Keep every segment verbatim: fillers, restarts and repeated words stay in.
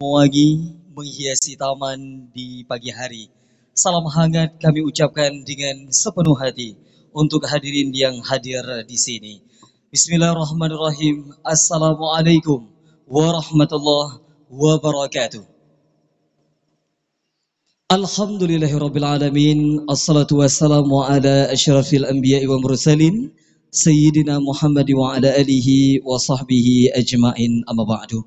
Wangi menghiasi taman di pagi hari. Salam hangat kami ucapkan dengan sepenuh hati untuk hadirin yang hadir di sini. Bismillahirrahmanirrahim. Assalamualaikum warahmatullahi wabarakatuh. Alhamdulillahirabbil alamin. Assalatu wassalamu ala asyrafil anbiya'i wal mursalin, Sayyidina Muhammad wa ala alihi wa sahbihi ajmain, amma ba'du.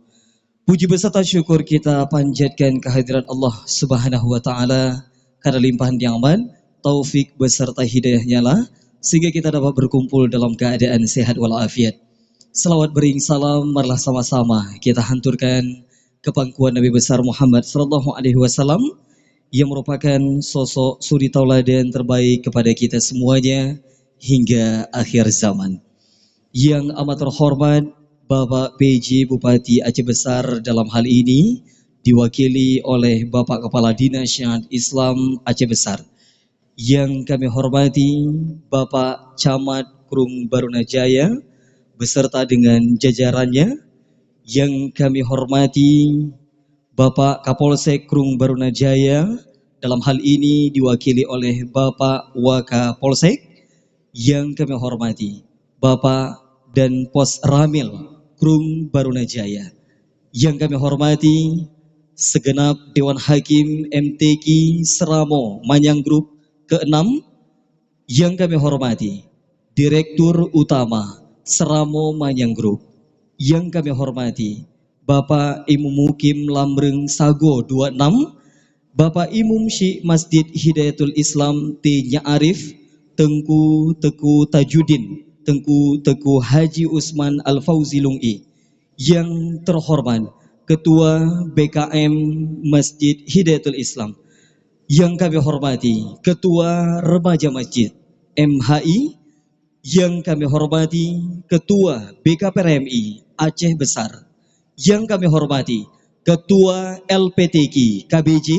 Puji beserta syukur kita panjatkan kehadirat Allah Subhanahu wa Ta'ala karena limpahan nikmat, taufik beserta hidayah-Nya lah, sehingga kita dapat berkumpul dalam keadaan sehat walafiat. Salawat beriring salam marilah sama-sama kita hanturkan keu pangkuan Nabi Besar Muhammad sallallahu alaihi wasallam, yang merupakan sosok suri tauladan terbaik kepada kita semuanya hingga akhir zaman. Yang amat terhormat Bapak P J Bupati Aceh Besar dalam hal ini diwakili oleh Bapak Kepala Dinas Syariat Islam Aceh Besar. Yang kami hormati Bapak Camat Krueng Barunajaya beserta dengan jajarannya. Yang kami hormati Bapak Kapolsek Krueng Barunajaya, dalam hal ini diwakili oleh Bapak Wakapolsek. Yang kami hormati Bapak Danpos Ramil Krueng Barunajaya. Yang kami hormati segenap Dewan Hakim M T Q Seramo Manyang Group keenam. Yang kami hormati Direktur Utama Seramo Manyang Group. Yang kami hormati Bapak Imum Mukim Lamreung Sagoe dua enam, Bapak Imum Syik Masjid Hidayatul Islam T Nyak Arif, Teungku Teuku Tajuddin, Teungku Teuku Haji Usman Al-Fauzi Lung I. Yang terhormat Ketua B K M Masjid Hidayatul Islam. Yang kami hormati Ketua Remaja Masjid M H I. Yang kami hormati Ketua B K P R M I Aceh Besar. Yang kami hormati Ketua L P T Q K B J.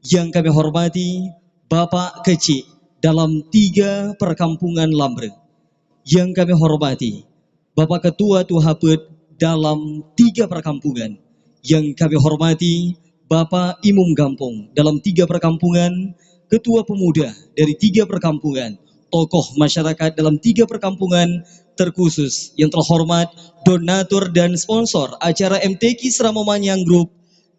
Yang kami hormati Bapak Keuchik dalam tiga perkampungan Lamreung. Yang kami hormati Bapak Ketua Tuha Peuet dalam tiga perkampungan. Yang kami hormati Bapak Imum Gampong dalam tiga perkampungan, Ketua Pemuda dari tiga perkampungan, tokoh masyarakat dalam tiga perkampungan, terkhusus yang terhormat donatur dan sponsor acara M T Q Seramo Manyang Group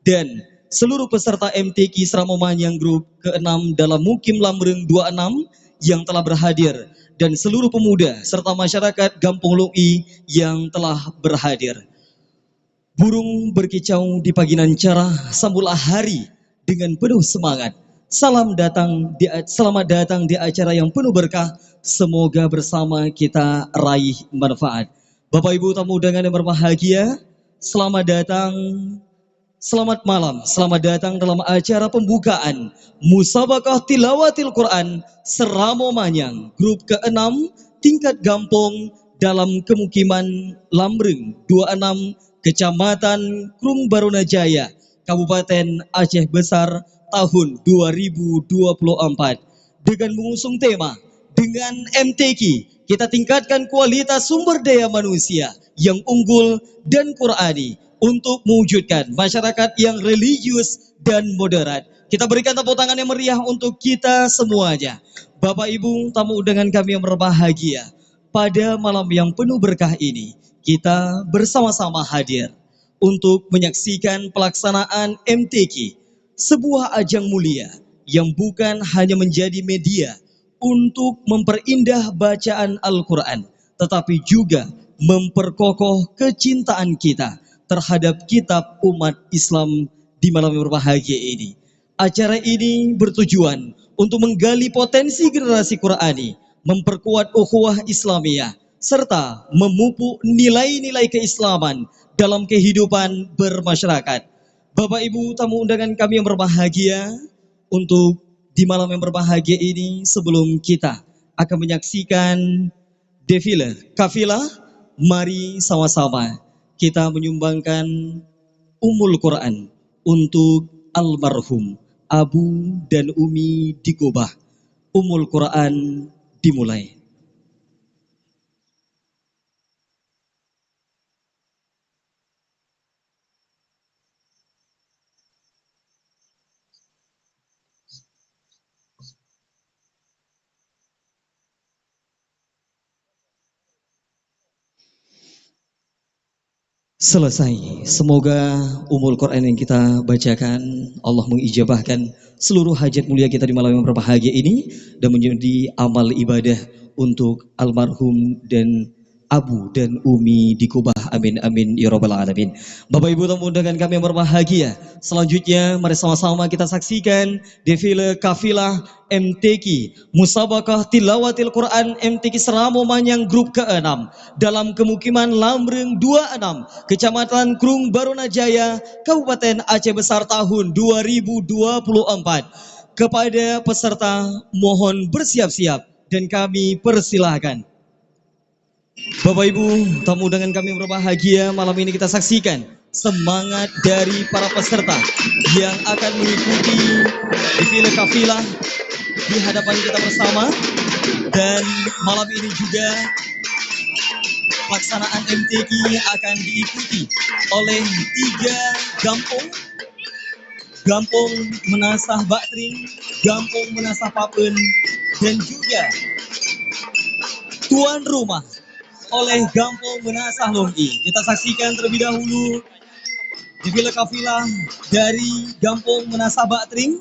dan seluruh peserta M T Q Seramo Manyang Group keenam dalam Mukim Lamreung dua enam yang telah berhadir dan seluruh pemuda serta masyarakat Gampong Lung I yang telah berhadir. Burung berkicau di pagi nan cerah, sambutlah hari dengan penuh semangat. Salam datang di, selamat datang di acara yang penuh berkah. Semoga bersama kita raih manfaat. Bapak Ibu tamu undangan yang berbahagia, selamat datang, selamat malam, selamat datang dalam acara pembukaan Musabaqah Tilawatil Quran Seramo Manyang, grup keenam, tingkat gampong, dalam kemukiman Lamreung dua enam, Kecamatan Krueng Barunajaya, Kabupaten Aceh Besar, tahun dua ribu dua puluh empat, dengan mengusung tema, "Dengan M T Q, kita tingkatkan kualitas sumber daya manusia yang unggul dan Qurani untuk mewujudkan masyarakat yang religius dan moderat." Kita berikan tepuk tangan yang meriah untuk kita semuanya. Bapak Ibu tamu undangan kami yang berbahagia, pada malam yang penuh berkah ini, kita bersama-sama hadir untuk menyaksikan pelaksanaan M T Q, sebuah ajang mulia yang bukan hanya menjadi media untuk memperindah bacaan Al-Quran, tetapi juga memperkokoh kecintaan kita terhadap kitab umat Islam di malam yang berbahagia ini. Acara ini bertujuan untuk menggali potensi generasi Qurani, memperkuat ukhuwah Islamiyah, serta memupuk nilai-nilai keislaman dalam kehidupan bermasyarakat. Bapak Ibu tamu undangan kami yang berbahagia, untuk di malam yang berbahagia ini, sebelum kita akan menyaksikan defile kafilah, mari sama-sama kita menyumbangkan Ummul Quran untuk almarhum Abu dan Umi di Gobah. Ummul Quran dimulai. Selesai. Semoga Ummul Quran yang kita bacakan, Allah mengijabahkan seluruh hajat mulia kita di malam yang berbahagia ini dan menjadi amal ibadah untuk almarhum dan Abu dan Umi di Kubah. Amin, amin, ya rabbal alamin. Bapak Ibu tamu undangan kami yang berbahagia, selanjutnya mari sama-sama kita saksikan defile kafilah M T Q, Musabaqah Tilawatil Quran M T Q Seuramoe Manyang grup keenam, dalam kemukiman Lamreung dua enam, Kecamatan Krueng Barunajaya, Kabupaten Aceh Besar tahun dua ribu dua puluh empat. Kepada peserta, mohon bersiap-siap dan kami persilahkan. Bapak Ibu, tamu undangan kami berbahagia, malam ini kita saksikan semangat dari para peserta yang akan mengikuti defile kafilah di hadapan kita bersama. Dan malam ini juga pelaksanaan M T Q akan diikuti oleh tiga gampong, Gampong Meunasah Bak Trieng, Gampong Meunasah Papeuen, dan juga tuan rumah oleh Gampong Meunasah Lông I. Kita saksikan terlebih dahulu defile kafilah dari Gampong Meunasah Bak Trieng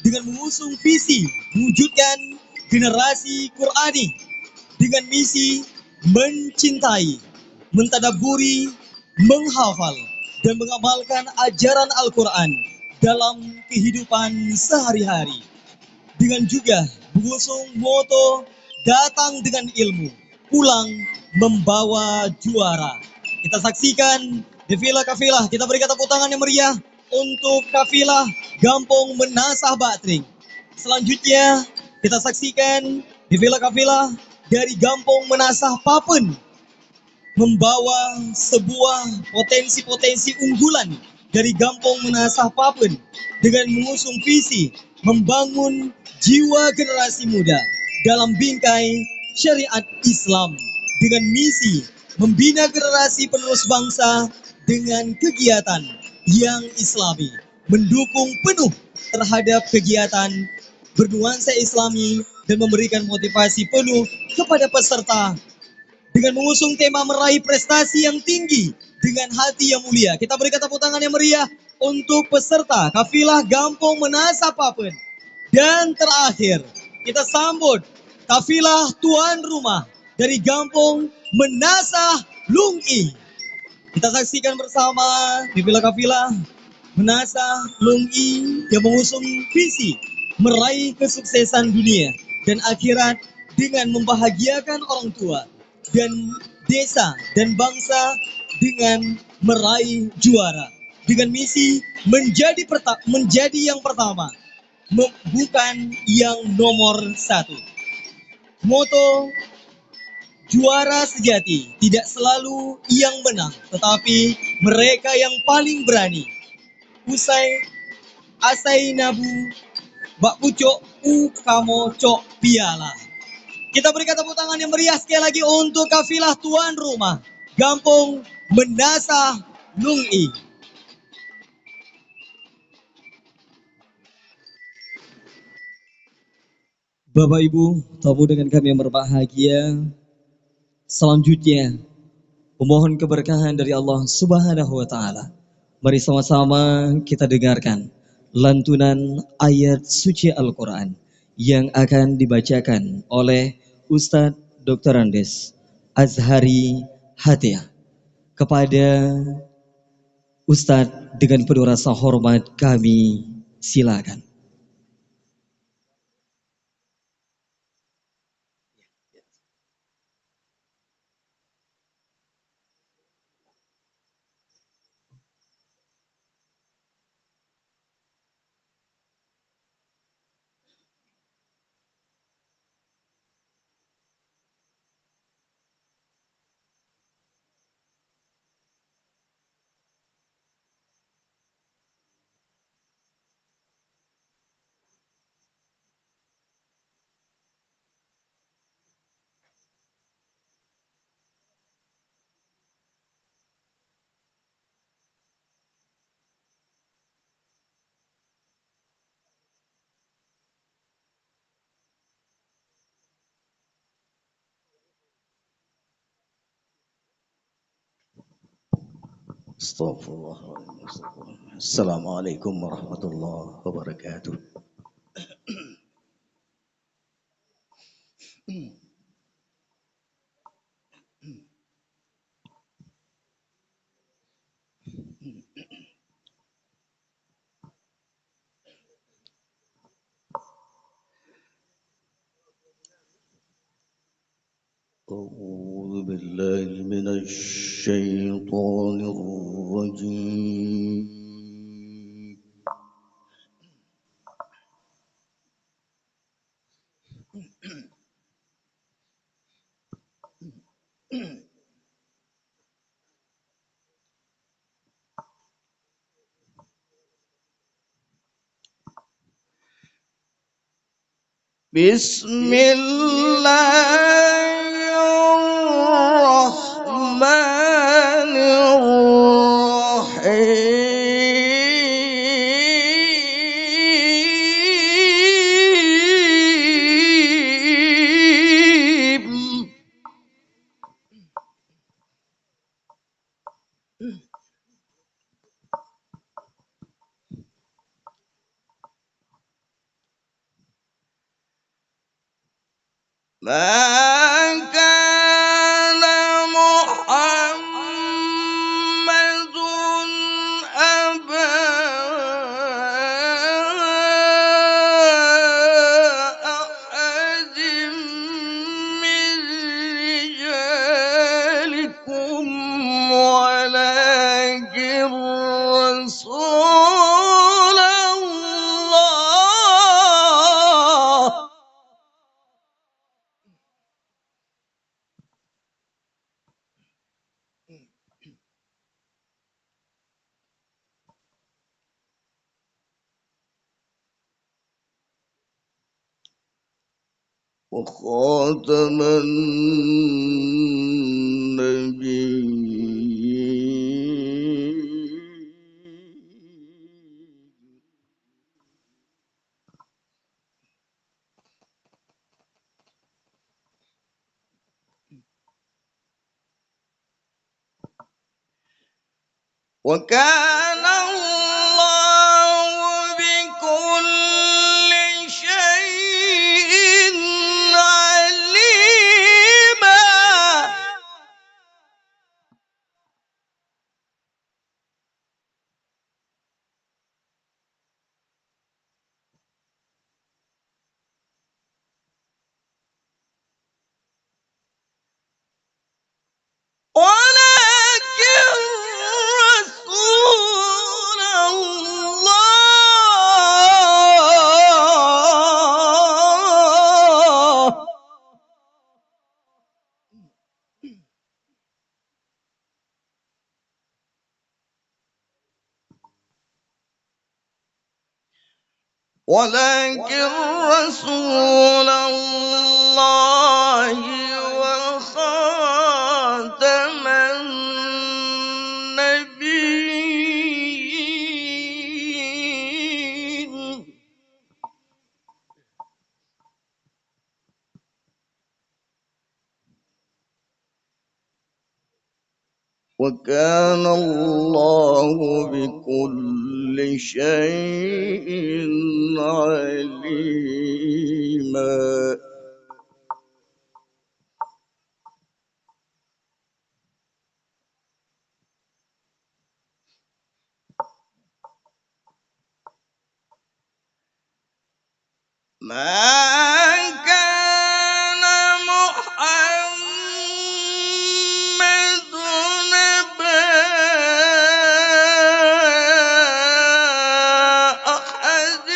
dengan mengusung visi mewujudkan generasi Qurani dengan misi mencintai, mentadaburi, menghafal, dan mengamalkan ajaran Al-Quran dalam kehidupan sehari-hari. Dengan juga mengusung moto "Datang dengan ilmu, pulang membawa juara". Kita saksikan defile kafilah. Kita berikan tepuk tangan yang meriah untuk kafilah Gampong Meunasah Bak Trieng. Selanjutnya, kita saksikan defile kafilah dari Gampong Meunasah Papeuen membawa sebuah potensi-potensi unggulan dari Gampong Meunasah Papeuen dengan mengusung visi membangun jiwa generasi muda dalam bingkai syariat Islam dengan misi membina generasi penerus bangsa dengan kegiatan yang Islami, mendukung penuh terhadap kegiatan bernuansa Islami dan memberikan motivasi penuh kepada peserta dengan mengusung tema meraih prestasi yang tinggi dengan hati yang mulia. Kita berikan tepuk tangan yang meriah untuk peserta kafilah Gampong Meunasah Papeuen. Dan terakhir, kita sambut kafilah tuan rumah dari Gampong Meunasah Lông I. Kita saksikan bersama kafilah-kafilah Meunasah Lông I yang mengusung visi meraih kesuksesan dunia dan akhirat dengan membahagiakan orang tua dan desa dan bangsa dengan meraih juara, dengan misi menjadi perta-, menjadi yang pertama, me-, bukan yang nomor satu. Moto, "Juara sejati tidak selalu yang menang, tetapi mereka yang paling berani." Usai, asai nabu bak pucok, u kamoe cok piala. Kita berikan tepuk tangan yang meriah sekali lagi untuk kafilah tuan rumah, Gampong Meunasah Lông I. Bapak Ibu, tamu dengan kami yang berbahagia, selanjutnya, memohon keberkahan dari Allah Subhanahu wa Ta'ala. Mari sama-sama kita dengarkan lantunan ayat suci Al-Quran yang akan dibacakan oleh Ustadz Doktor Andes Azhari Hatiah. Kepada Ustadz, dengan penuh rasa hormat kami silakan. Astaghfirullah. Assalamualaikum warahmatullahi wabarakatuh. أعوذ بالله من الشيطان الرجيم. بسم الله الرحمن الرحيم. ما كان محمد أبا أحد من رجالكم ولكن رسول الله. وخاتم النبيين. وكان الله بكل شيء عليما. ولكن رسول الله. ولكن رسول الله وخاتم النبيين. وكان الله بكل شيء عليما. ما كان محمد أبا أحد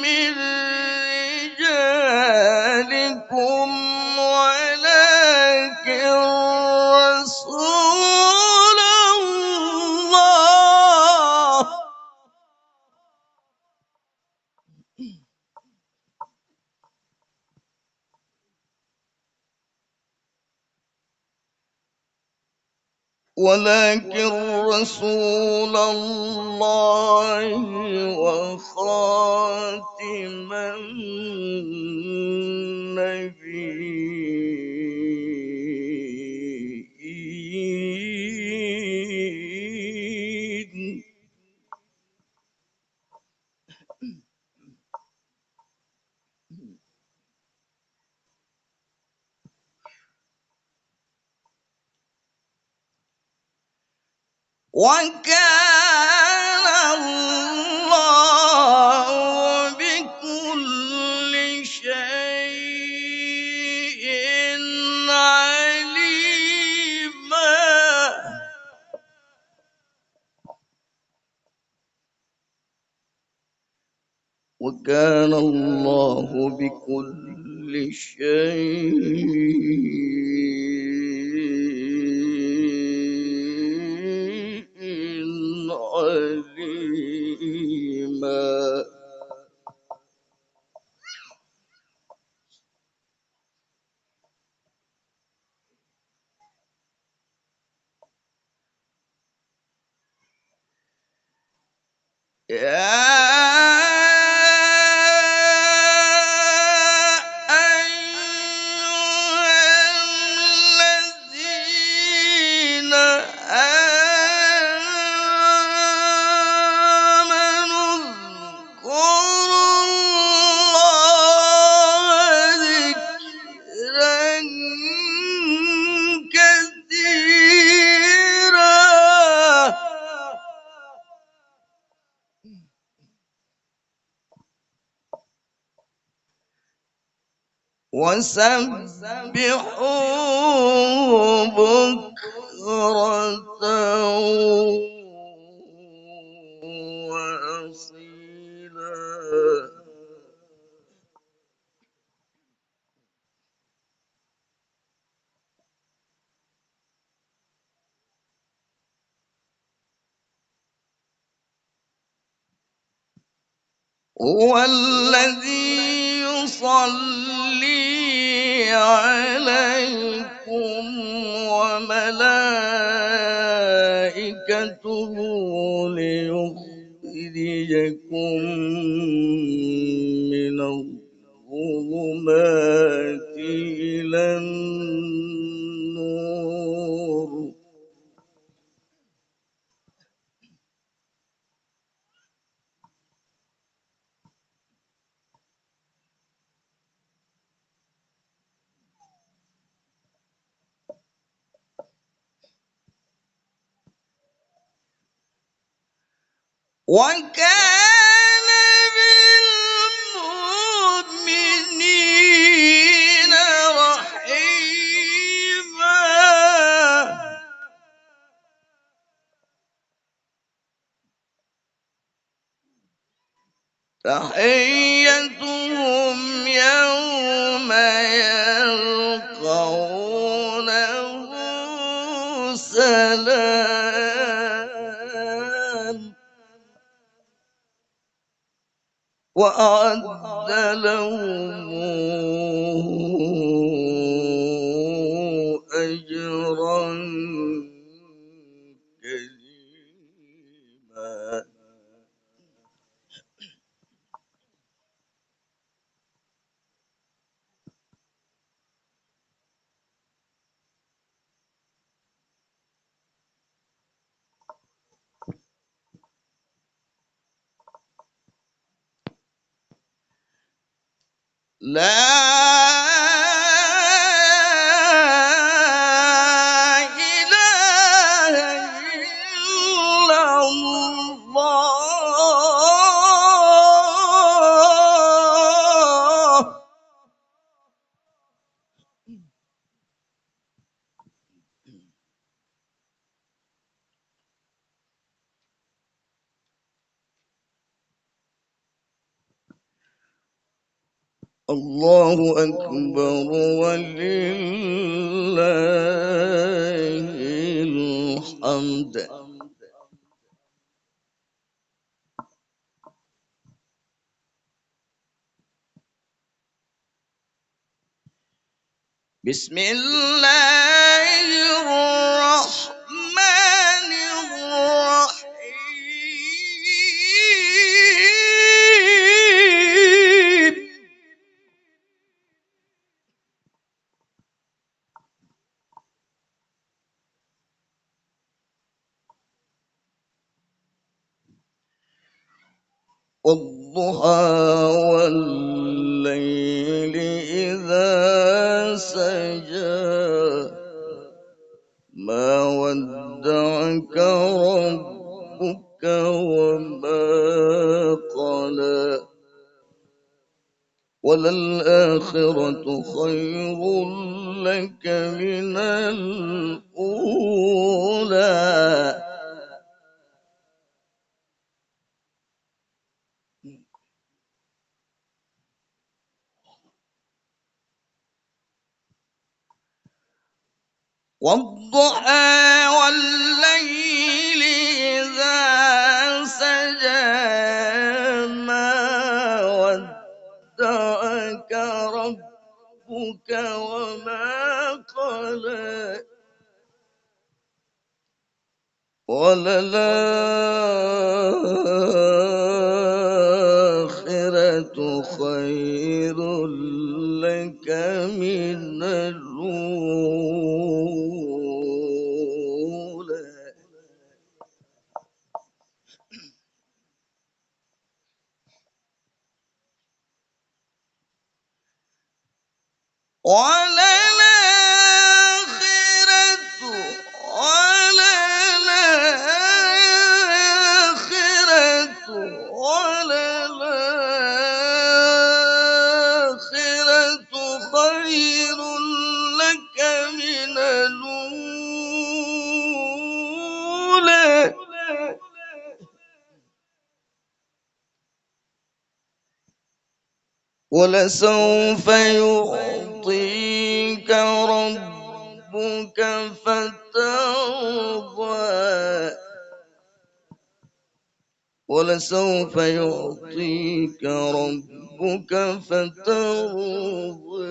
من رجالكم ولكن رسول الله. ولكن رسول الله وخاتم النبيين. وكان الله بكل شيء عليما. وكان الله بكل شيء عليما. يا أيها الذين آمنوا اذكروا الله ذكرا كثيرا. وسبحوه بكرة وأصيلا. هو الذي يصلي عليكم وملائكته ليخرجكم من الظلمات إلى النور. وكان بالمؤمنين رحيما. تحيتهم يوم يلقونه سلام. وأعد لهم أجرا كريما. لا إله إلا الله. الله أكبر ولله الحمد. بسم الله الرحمن الرحيم. والضحى والليل إذا سجى. ما ودعك ودعك ربك وما قلى. وللآخرة خير لك من الأولى. والضحى والليل إذا سجى. ما ودعك ربك وما قلى. وللآخرة خير لك من الأولى. وللآخرة، وللآخرة، وللآخرة خير لك من الأولى. ولسوف يعطيك ربك فترضى. ولسوف يعطيك ربك فترضى.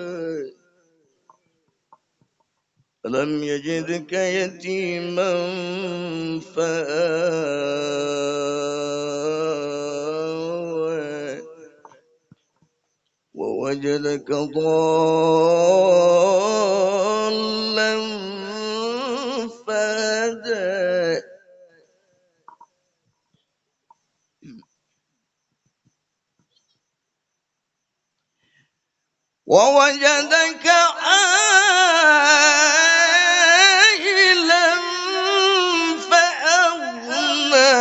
ألم يجدك يتيما فآوى. ووجدك ضالا فهدى. ووجدك عائلا فأغنى.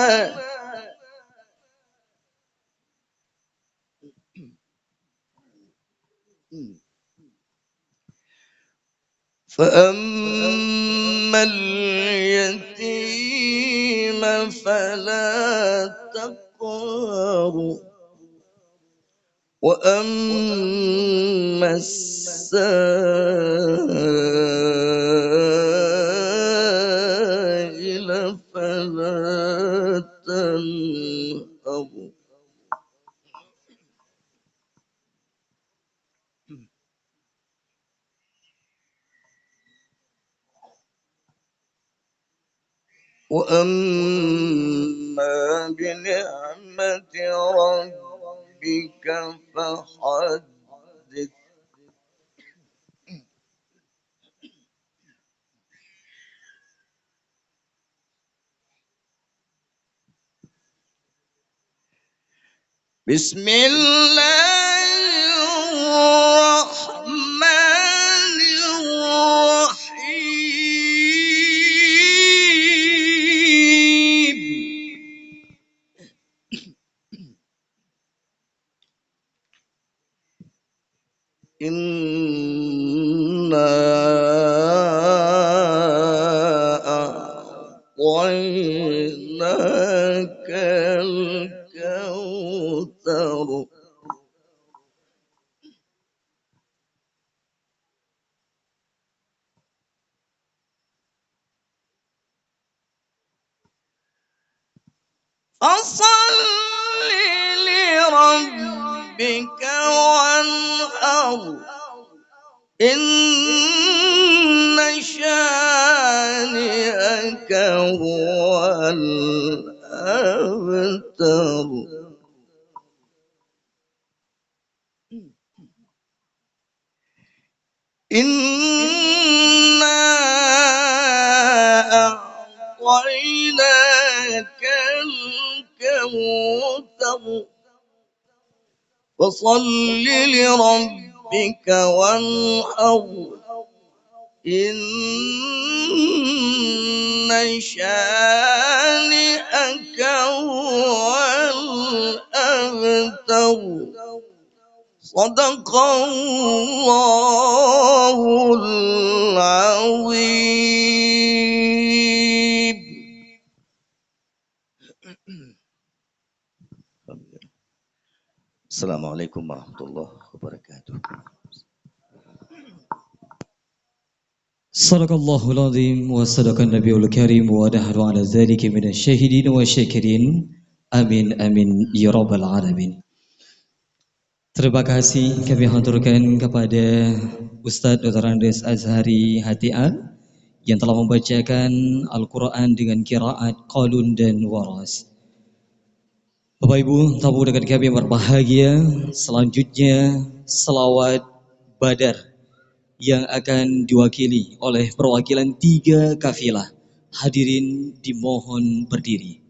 فأما اليتيم فلا تقهر. وأما السائل فلا تنهر. وأما بنعمة ربك فحدث. بسم الله الرحمن الرحيم. إنا أعطيناك الكوثر. فصل لربك وانحر. إن شانئك هو الأبتر. إنا أعطيناك الكوثر. فصل لربك وانحر. إن شانئك هو الأبتر. صدق الله العظيم. السلام عليكم ورحمة الله وبركاته. صدق الله العظيم وصدق النبي الكريم ونحن على ذلك من الشاهدين والشاكرين. آمين، آمين يا رب العالمين. Terima kasih kami haturkan kepada Ustaz Doktor Andreas Azhari H T A yang telah membacakan Al-Quran dengan qiraat Qalun dan Waras. Bapak Ibu, tamu undangan kami yang berbahagia, selanjutnya selawat Badar yang akan diwakili oleh perwakilan tiga kafilah. Hadirin dimohon berdiri.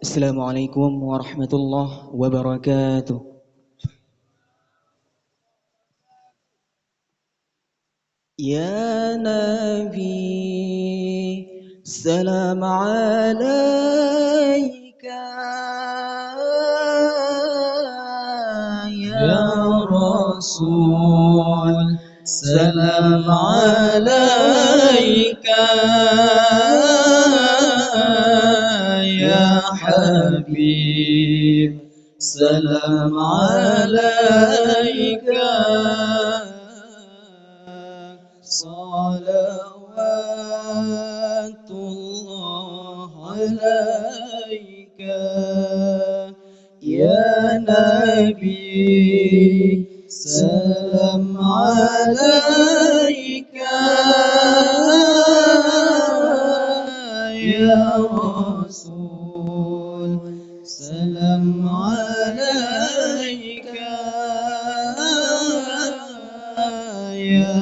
السلام عليكم ورحمة الله وبركاته. يا نبي سلام عليك، يا رسول سلام عليك، يا حبيب سلام عليك. صلوات الله عليك يا نبي، سلام عليك يا رسول، سلام عليك يا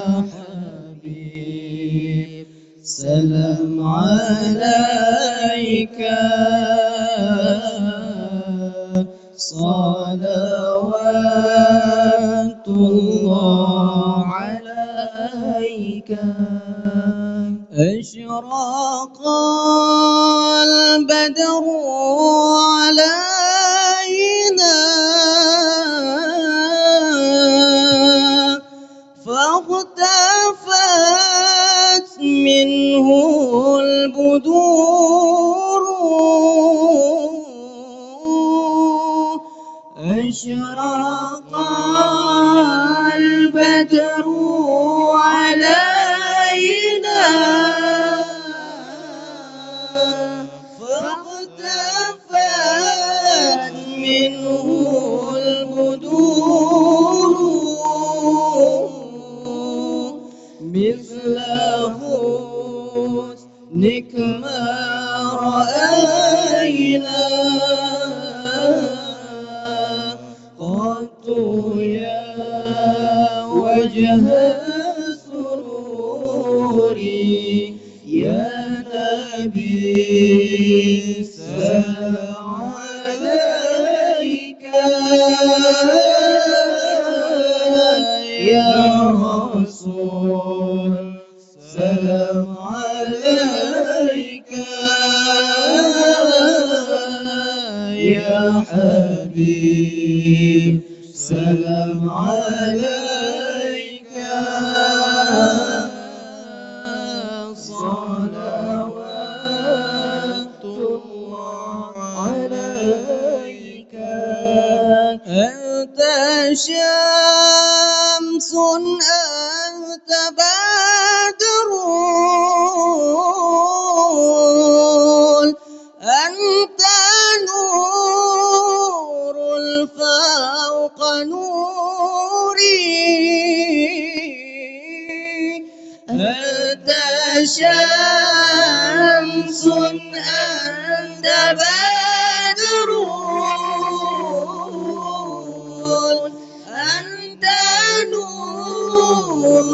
حبيب، سلام عليك، صلوات الله عليك. أشرق البدر علينا فاختفت منه البدور. أشرق البدر علينا فاختفت منه البدور. مثل حسنك ما رأينا قط يا وجه السرور. يا نبي سلام عليك، يا رسول سلام عليك، يا حبيب سلام عليك. صلوات الله عليك. أنت شمس، أنت شمس أنت بدر أنت نور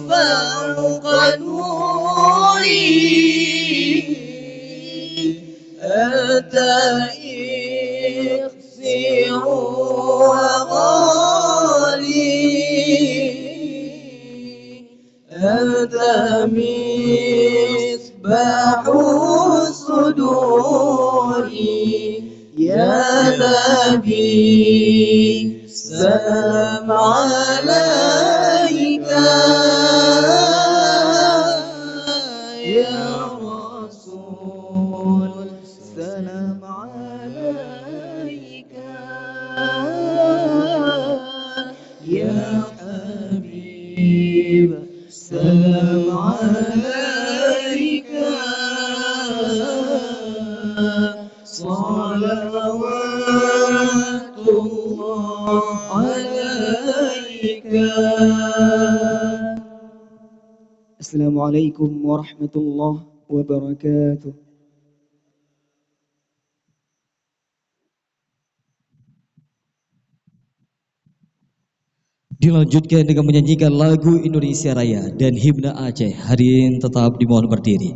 فوق نوري أنت إكسير وغالي أنت مصباح صدوري يا نبي سلام عليك يا رسول سلام عليك يا حبيب سلام عليك صلوات الله عليك. السلام عليكم ورحمة الله وبركاته. Dilanjutkan dengan menyanyikan lagu Indonesia Raya dan himne Aceh. Hadirin tetap dimohon berdiri.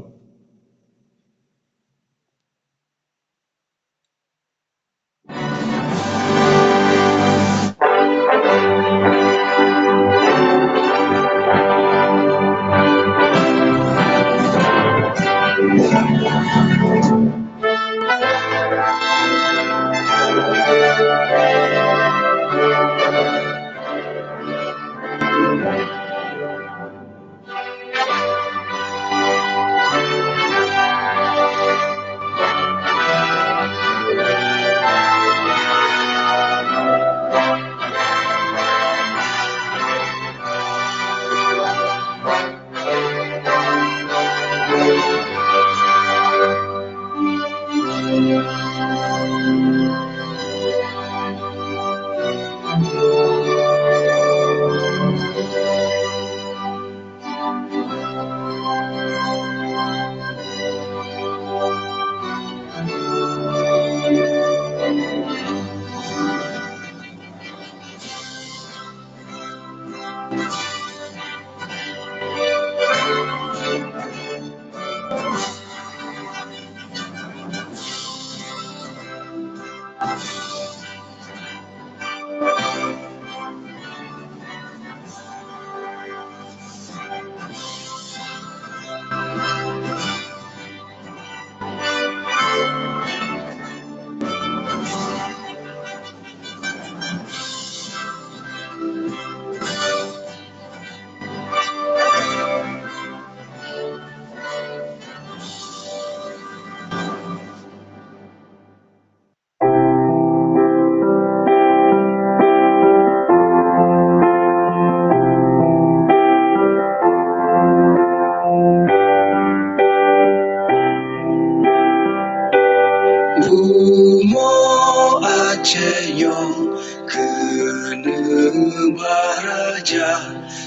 Bumoe Aceh nyoe keuneuk baraja,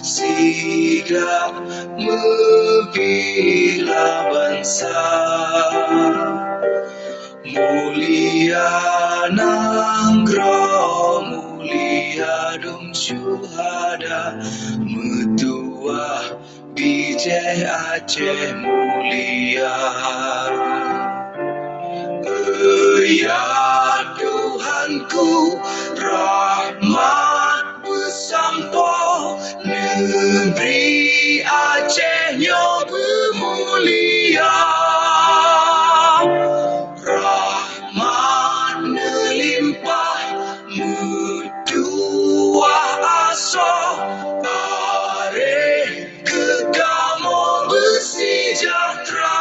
sigak meubila bansa. Mulia nanggroe, mulia dum syuhada, meutuwah bijéh Aceh mulia. Ya Tuhanku, rahmat beusampoe, neubri Aceh nyoe beumulia. Rahmat neulimpah, meutuwah asoe, bareh keu kamoe beusejahtera.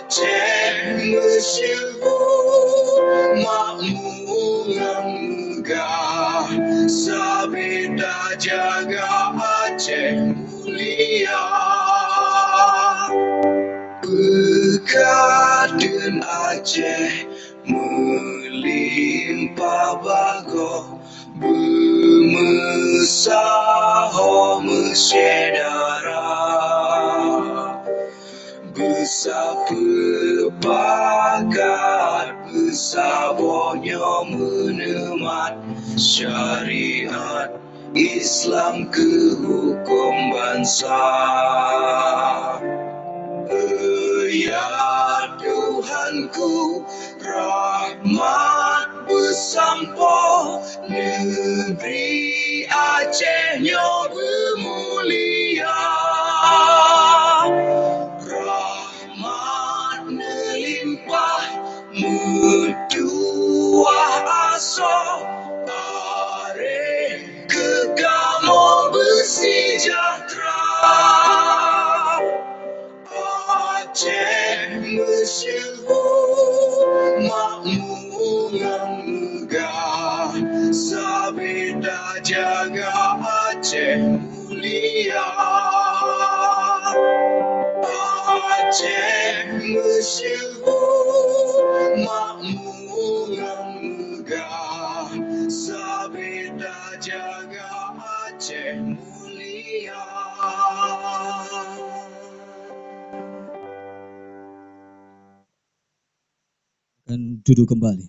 Aceh meusyeuhu, makmu ngon meugah, sabe tajaga Aceh mulia. Peukadeun Aceh meulimpah bagoe, beumeu Saho meusyedara, beusapeupakat beusaboh nyoe meuneumat syariat Islam keu huköm bansa. Ya Tuhanku, rahmat beusampoe negeri Aceh nyoe beumulia. Rahmat neulimpah meutuah asoe, bareh keu kamoe beusejahtera. Aceh meusyeuhu makmu ngon meugah, sabe tajaga Aceh mulia. Aceh meusyeuhu makmu ngon meugah, sabe tajaga Aceh mulia. Akan duduk kembali.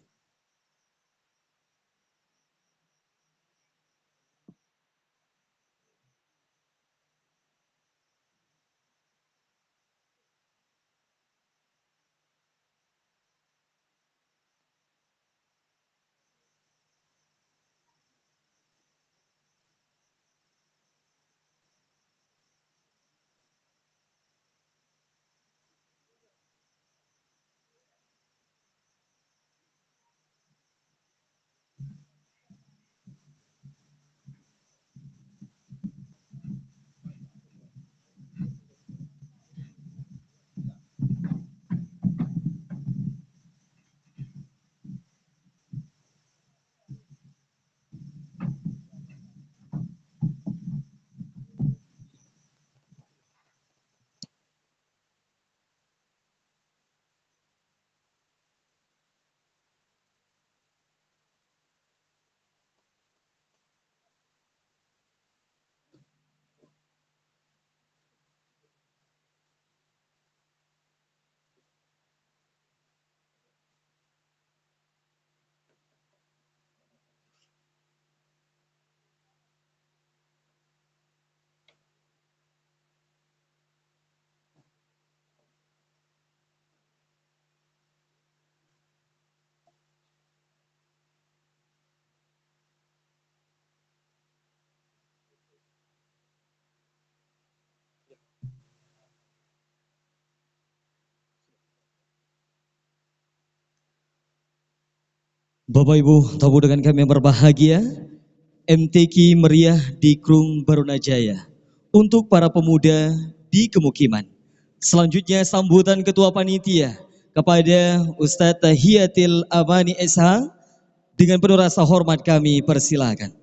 Bapak Ibu, tamu dengan kami yang berbahagia, M T Q meriah di Krueng Barunajaya untuk para pemuda di kemukiman. Selanjutnya, sambutan Ketua Panitia kepada Ustaz Tahiyatil Amani S H, dengan penuh rasa hormat kami persilakan.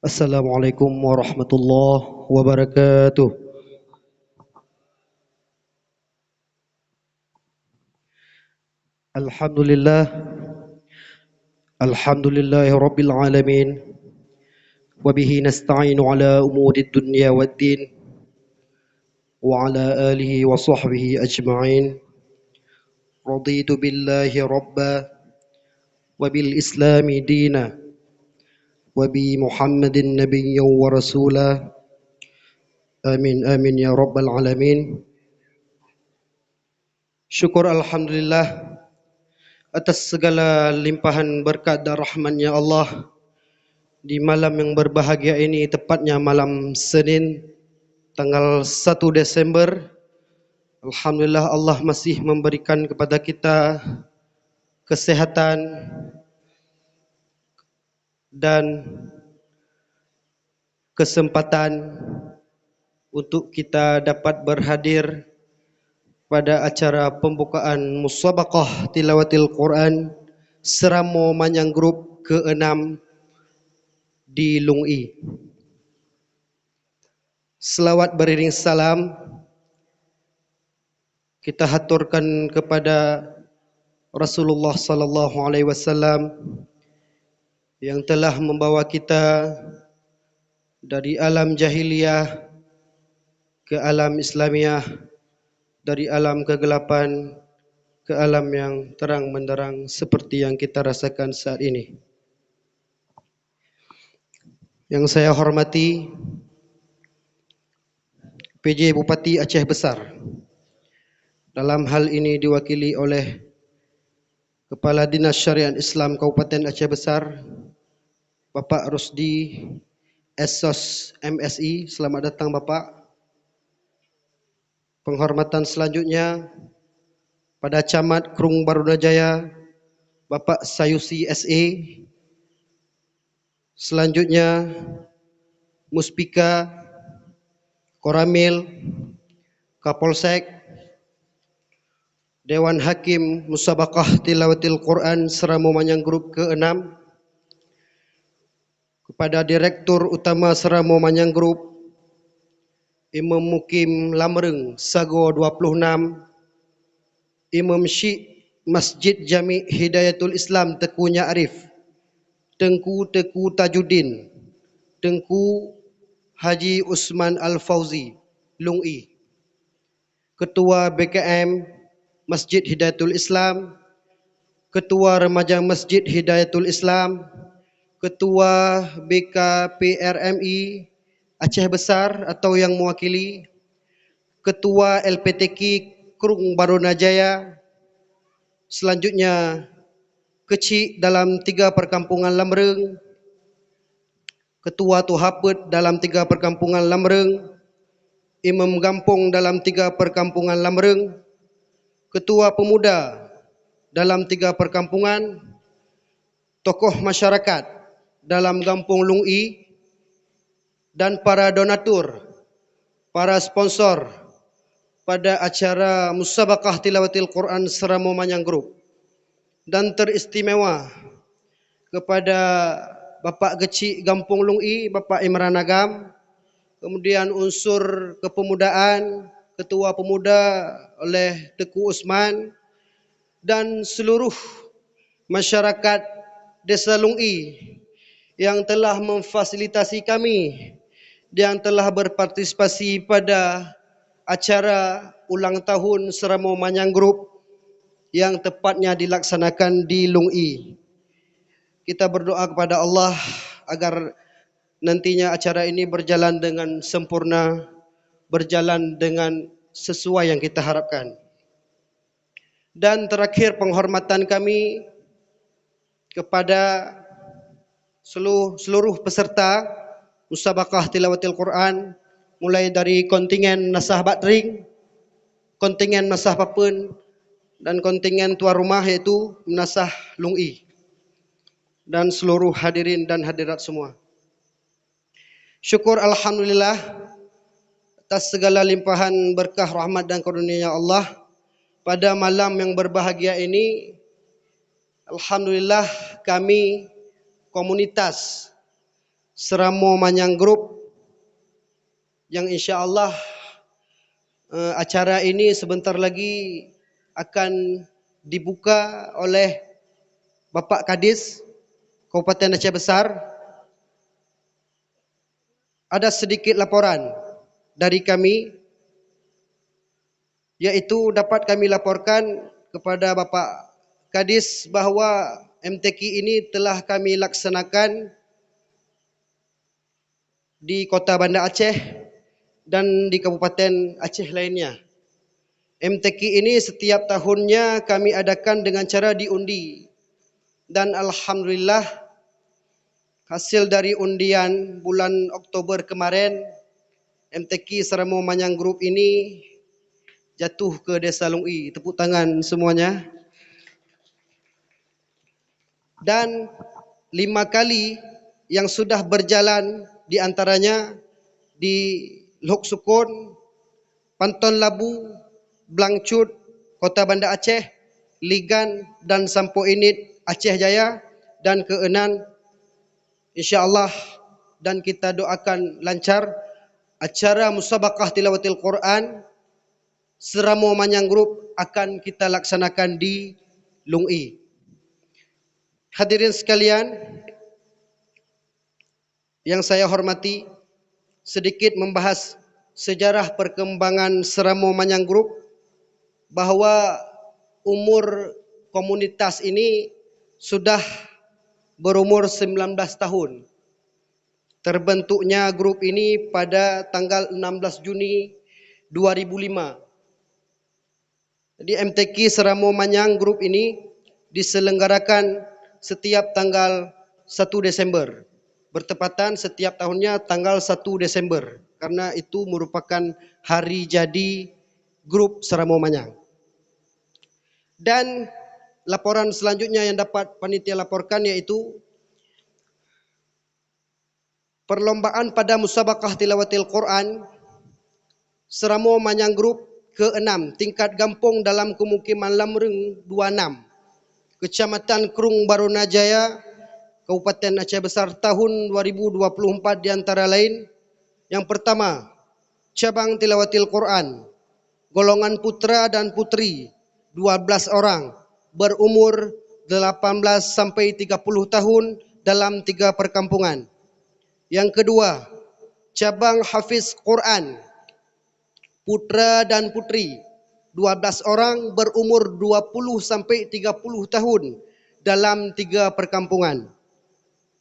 Assalamualaikum warahmatullahi wabarakatuh. Alhamdulillah. Alhamdulillahirabbil alamin. Wa bihi nasta'inu ala umurid dunya waddin. Wa ala alihi wa sahbihi ajma'in. Raditu billahi rabba, wa bil islami dina, wa bi Muhammadin nabiyyan wa rasula. Amin, amin, ya rabbal alamin. Syukur alhamdulillah atas segala limpahan berkat dan rahmatnya Allah di malam yang berbahagia ini, tepatnya malam Senin, tanggal satu Desember. Alhamdulillah, Allah masih memberikan kepada kita kesehatan dan kesempatan untuk kita dapat berhadir pada acara pembukaan Musabaqah Tilawatil Quran Seramo Manyang Group keenam di Lung I. Selawat beriring salam kita haturkan kepada Rasulullah sallallahu alaihi wasallam yang telah membawa kita dari alam jahiliyah ke alam Islamiah, dari alam kegelapan ke alam yang terang benderang seperti yang kita rasakan saat ini. Yang saya hormati P J Bupati Aceh Besar. Dalam hal ini diwakili oleh Kepala Dinas Syariat Islam Kabupaten Aceh Besar, Bapak Rusdi, S Sos M Si. Selamat datang, Bapak. Penghormatan selanjutnya pada Camat Krung Barunajaya, Bapak Sayusi S A. Selanjutnya, Muspika, Koramil, Kapolsek, Dewan Hakim Musabaqah Tilawatil Quran Seramo Manyang Group keenam, kepada Direktur Utama Seramo Manyang Group, Imam Mukim Lamreng Sagoe dua puluh enam, Imam Syik Masjid Jami Hidayatul Islam Teungku Nyak Arif, Teungku Teuku Tajuddin, Teungku Haji Usman Al-Fauzi, Lung I, Ketua B K M Masjid Hidayatul Islam, Ketua Remaja Masjid Hidayatul Islam, Ketua B K P R M I Aceh Besar atau yang mewakili, Ketua L P T Q Krung Barunajaya, selanjutnya keuchik dalam tiga perkampungan Lamreng, Ketua Tuha Peuet dalam tiga perkampungan Lamreng, Imam Gampông dalam tiga perkampungan Lamreng, Ketua Pemuda dalam tiga perkampungan, tokoh masyarakat dalam Gampông Lung I, dan para donatur, para sponsor pada acara Musabaqah Tilawatil Quran Seramo Manyang Group, dan teristimewa kepada Bapak Keuchik Gampông Lung I, Bapak Imran Agam, kemudian unsur kepemudaan, Ketua Pemuda oleh Teungku Usman, dan seluruh masyarakat Desa Lung I yang telah memfasilitasi kami, yang telah berpartisipasi pada acara ulang tahun Seramo Manyang Group yang tepatnya dilaksanakan di Lung I. Kita berdoa kepada Allah agar nantinya acara ini berjalan dengan sempurna, berjalan dengan sesuai yang kita harapkan. Dan terakhir, penghormatan kami kepada seluruh, seluruh peserta Musabaqah Tilawatil Quran, mulai dari kontingen Meunasah Batring, kontingen Meunasah Papeuen, dan kontingen tuan rumah, yaitu Meunasah Lung I, dan seluruh hadirin dan hadirat semua. Syukur alhamdulillah atas segala limpahan berkah, rahmat, dan karunia Allah. Pada malam yang berbahagia ini, alhamdulillah, kami komunitas Seramo Manyang Group yang insya Allah, eh, acara ini sebentar lagi akan dibuka oleh Bapak Kadis Kabupaten Aceh Besar. Ada sedikit laporan dari kami, yaitu dapat kami laporkan kepada Bapak Kadis bahwa M T Q ini telah kami laksanakan di Kota Banda Aceh dan di Kabupaten Aceh lainnya. M T Q ini setiap tahunnya kami adakan dengan cara diundi. Dan alhamdulillah, hasil dari undian bulan Oktober kemarin, M T Q Seramo Manyang Group ini jatuh ke Desa Lung I. Tepuk tangan semuanya. Dan lima kali yang sudah berjalan di antaranya di Lhok Sukon, Panton Labu, Blang Cut, Kota Banda Aceh, Ligan, dan Sampoe Init, Aceh Jaya, dan keunan, insya Allah, dan kita doakan lancar acara musabaqah tilawatil Quran Seuramoe Manyang Group akan kita laksanakan di Lung I. Hadirin sekalian yang saya hormati, sedikit membahas sejarah perkembangan Seuramoe Manyang Group, bahwa umur komunitas ini sudah berumur sembilan belas tahun. Terbentuknya grup ini pada tanggal enam belas Juni dua ribu lima. Jadi, M T Q Seuramoe Manyang Group ini diselenggarakan setiap tanggal satu Desember. Bertepatan setiap tahunnya tanggal satu Desember, karena itu merupakan hari jadi grup Seuramoe Manyang. Dan laporan selanjutnya yang dapat panitia laporkan yaitu perlombaan pada musabaqah tilawatil Quran Seuramoe Manyang Group keenam, tingkat gampông dalam kemukiman Lamreung dua enam, Kecamatan Krueng Baruna Jaya, Kabupaten Aceh Besar, tahun dua ribu dua puluh empat, di antara lain, yang pertama, cabang tilawatil Quran, golongan putra dan putri, dua belas orang, berumur delapan belas sampai tiga puluh tahun, dalam tiga perkampungan. Yang kedua, cabang hafiz Quran, putra dan putri, dua belas orang, berumur dua puluh sampai tiga puluh tahun, dalam tiga perkampungan.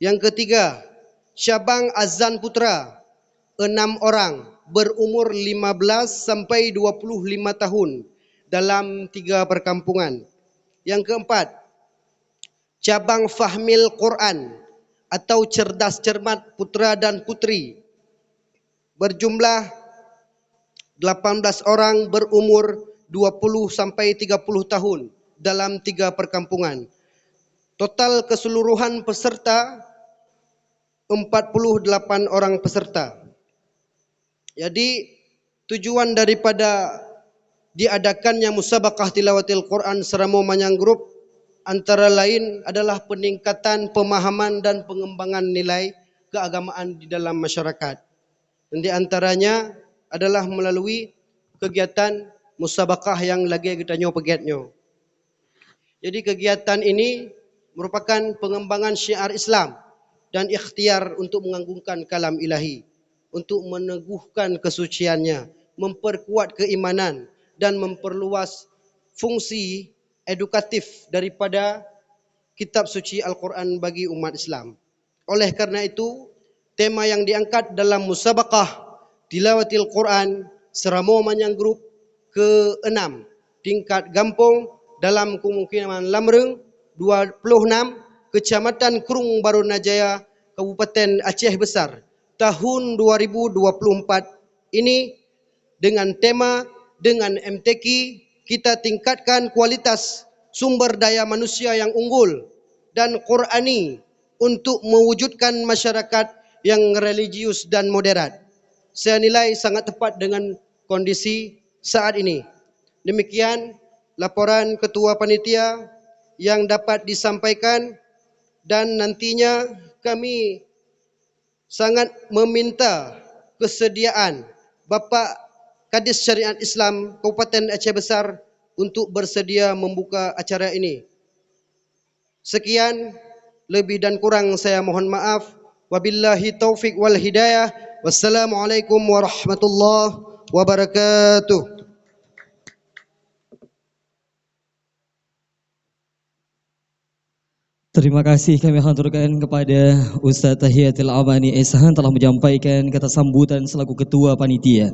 Yang ketiga, cabang azan putra, enam orang, berumur lima belas sampai dua puluh lima tahun, dalam tiga perkampungan. Yang keempat, cabang fahmil Quran atau cerdas cermat putra dan putri, berjumlah delapan belas orang, berumur dua puluh sampai tiga puluh tahun, dalam tiga perkampungan. Total keseluruhan peserta empat puluh delapan orang peserta. Jadi, tujuan daripada diadakannya musabaqah tilawatil Quran Seuramoe Manyang Group antara lain adalah peningkatan pemahaman dan pengembangan nilai keagamaan di dalam masyarakat. Dan di antaranya adalah melalui kegiatan musabaqah yang lagée geutanyoe peugét nyoe. Jadi, kegiatan ini merupakan pengembangan syiar Islam dan ikhtiar untuk mengagungkan kalam Ilahi, untuk meneguhkan kesuciannya, memperkuat keimanan, dan memperluas fungsi edukatif daripada kitab suci Al-Quran bagi umat Islam. Oleh karena itu, tema yang diangkat dalam musabaqah tilawatil Quran Seuramoe Manyang Group keenam, tingkat gampông dalam kemukiman Lamreung dua puluh enam, Kecamatan Krueng Baruna Jaya, Kabupaten Aceh Besar, tahun dua ribu dua puluh empat ini dengan tema, dengan M T Q, kita tingkatkan kualitas sumber daya manusia yang unggul dan Qurani untuk mewujudkan masyarakat yang religius dan moderat. Saya nilai sangat tepat dengan kondisi saat ini. Demikian laporan Ketua Panitia yang dapat disampaikan, dan nantinya kami sangat meminta kesediaan Bapak Kadis Syariat Islam Kabupaten Aceh Besar untuk bersedia membuka acara ini. Sekian, lebih dan kurang saya mohon maaf. Wabillahi taufik wal hidayah. Wassalamualaikum warahmatullahi wabarakatuh. Terima kasih kami haturkan kepada Ustaz Tahiyatul Amani Ehsan telah menyampaikan kata sambutan selaku ketua panitia.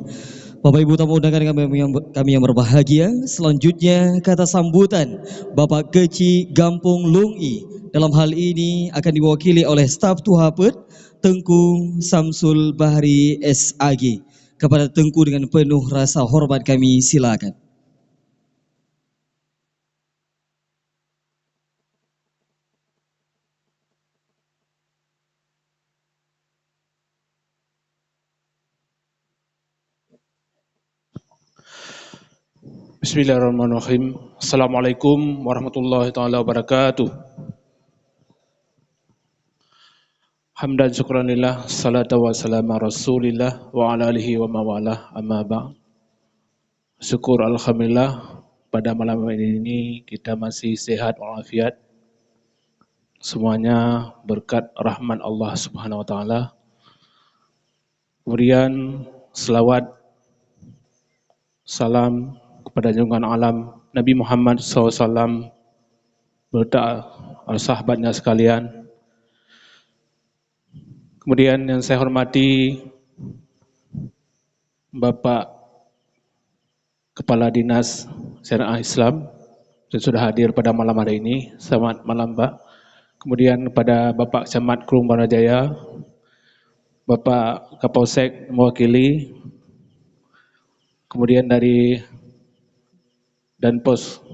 Bapak Ibu tamu undangan kami yang, kami yang berbahagia, selanjutnya kata sambutan Bapak Keuchik Gampông Lung I. Dalam hal ini akan diwakili oleh staf Tuha Peuet, Teungku Samsul Bahri S A G. Kepada Teungku dengan penuh rasa hormat kami silakan. Bismillahirrahmanirrahim. Assalamualaikum warahmatullahi taala wabarakatuh. Hamdan syukran lillah, salatu wassalamu ala Rasulillah wa ala alihi wa mawalah, amma ba'd. Syukur alhamdulillah, pada malam ini kita masih sehat walafiat. Semuanya berkat rahmat Allah Subhanahu wa taala. Kemudian selawat salam kepada junjungan alam Nabi Muhammad sallallahu alaihi wasallam beserta sahabatnya sekalian. Kemudian yang saya hormati Bapak Kepala Dinas Syariah Islam yang sudah hadir pada malam hari ini. Selamat malam, Pak. Kemudian kepada Bapak Camat Krueng Banjarjaya, Bapak Kapolsek mewakili, kemudian dari Danpos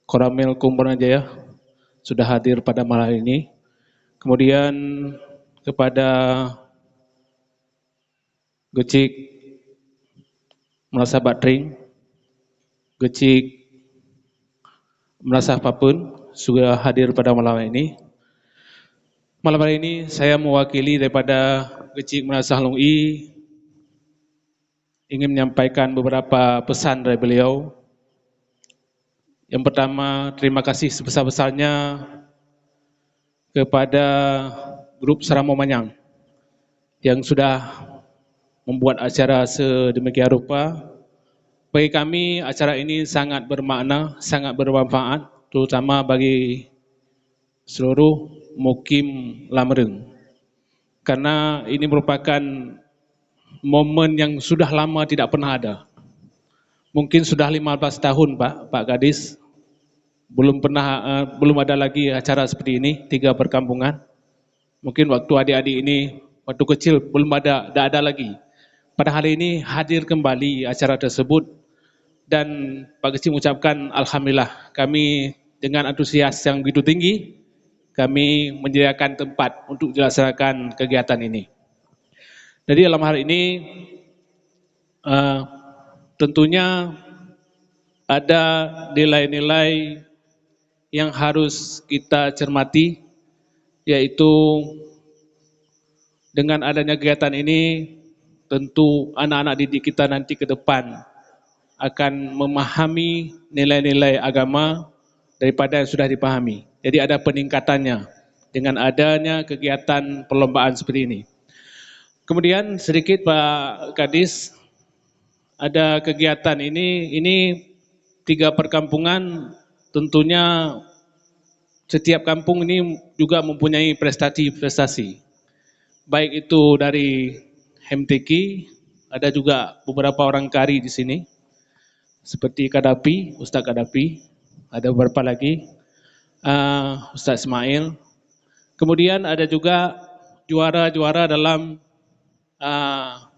Koramil Krueng Banjarjaya sudah hadir pada malam ini. Kemudian kepada Geuchik Meunasah Batring, Geuchik Meunasah Papeuen sudah hadir pada malam ini. Malam hari ini saya mewakili daripada Geuchik Meunasah Lung I ingin menyampaikan beberapa pesan dari beliau. Yang pertama, terima kasih sebesar-besarnya kepada grup Seuramoe Manyang yang sudah membuat acara sedemikian rupa. Bagi kami, acara ini sangat bermakna, sangat bermanfaat, terutama bagi seluruh mukim Lamreung. Karena ini merupakan momen yang sudah lama tidak pernah ada. Mungkin sudah lima belas tahun, Pak, Pak Kadis, belum pernah, eh, belum ada lagi acara seperti ini, tiga perkampungan. Mungkin waktu adik-adik ini, waktu kecil, belum ada, tidak ada lagi. Pada hari ini hadir kembali acara tersebut dan Pak Geuchik mengucapkan alhamdulillah. Kami dengan antusias yang begitu tinggi, kami menyediakan tempat untuk dilaksanakan kegiatan ini. Jadi dalam hal ini, eh, tentunya ada nilai-nilai yang harus kita cermati, yaitu dengan adanya kegiatan ini, tentu anak-anak didik kita nanti ke depan akan memahami nilai-nilai agama daripada yang sudah dipahami. Jadi ada peningkatannya dengan adanya kegiatan perlombaan seperti ini. Kemudian sedikit Pak Kadis, ada kegiatan ini, ini tiga perkampungan, tentunya setiap kampung ini juga mempunyai prestasi-prestasi. Baik itu dari M T Q, ada juga beberapa orang kari di sini, seperti Kadapi, Ustaz Kadapi, ada beberapa lagi, ah, Ustaz Ismail. Kemudian ada juga juara-juara dalam, ah,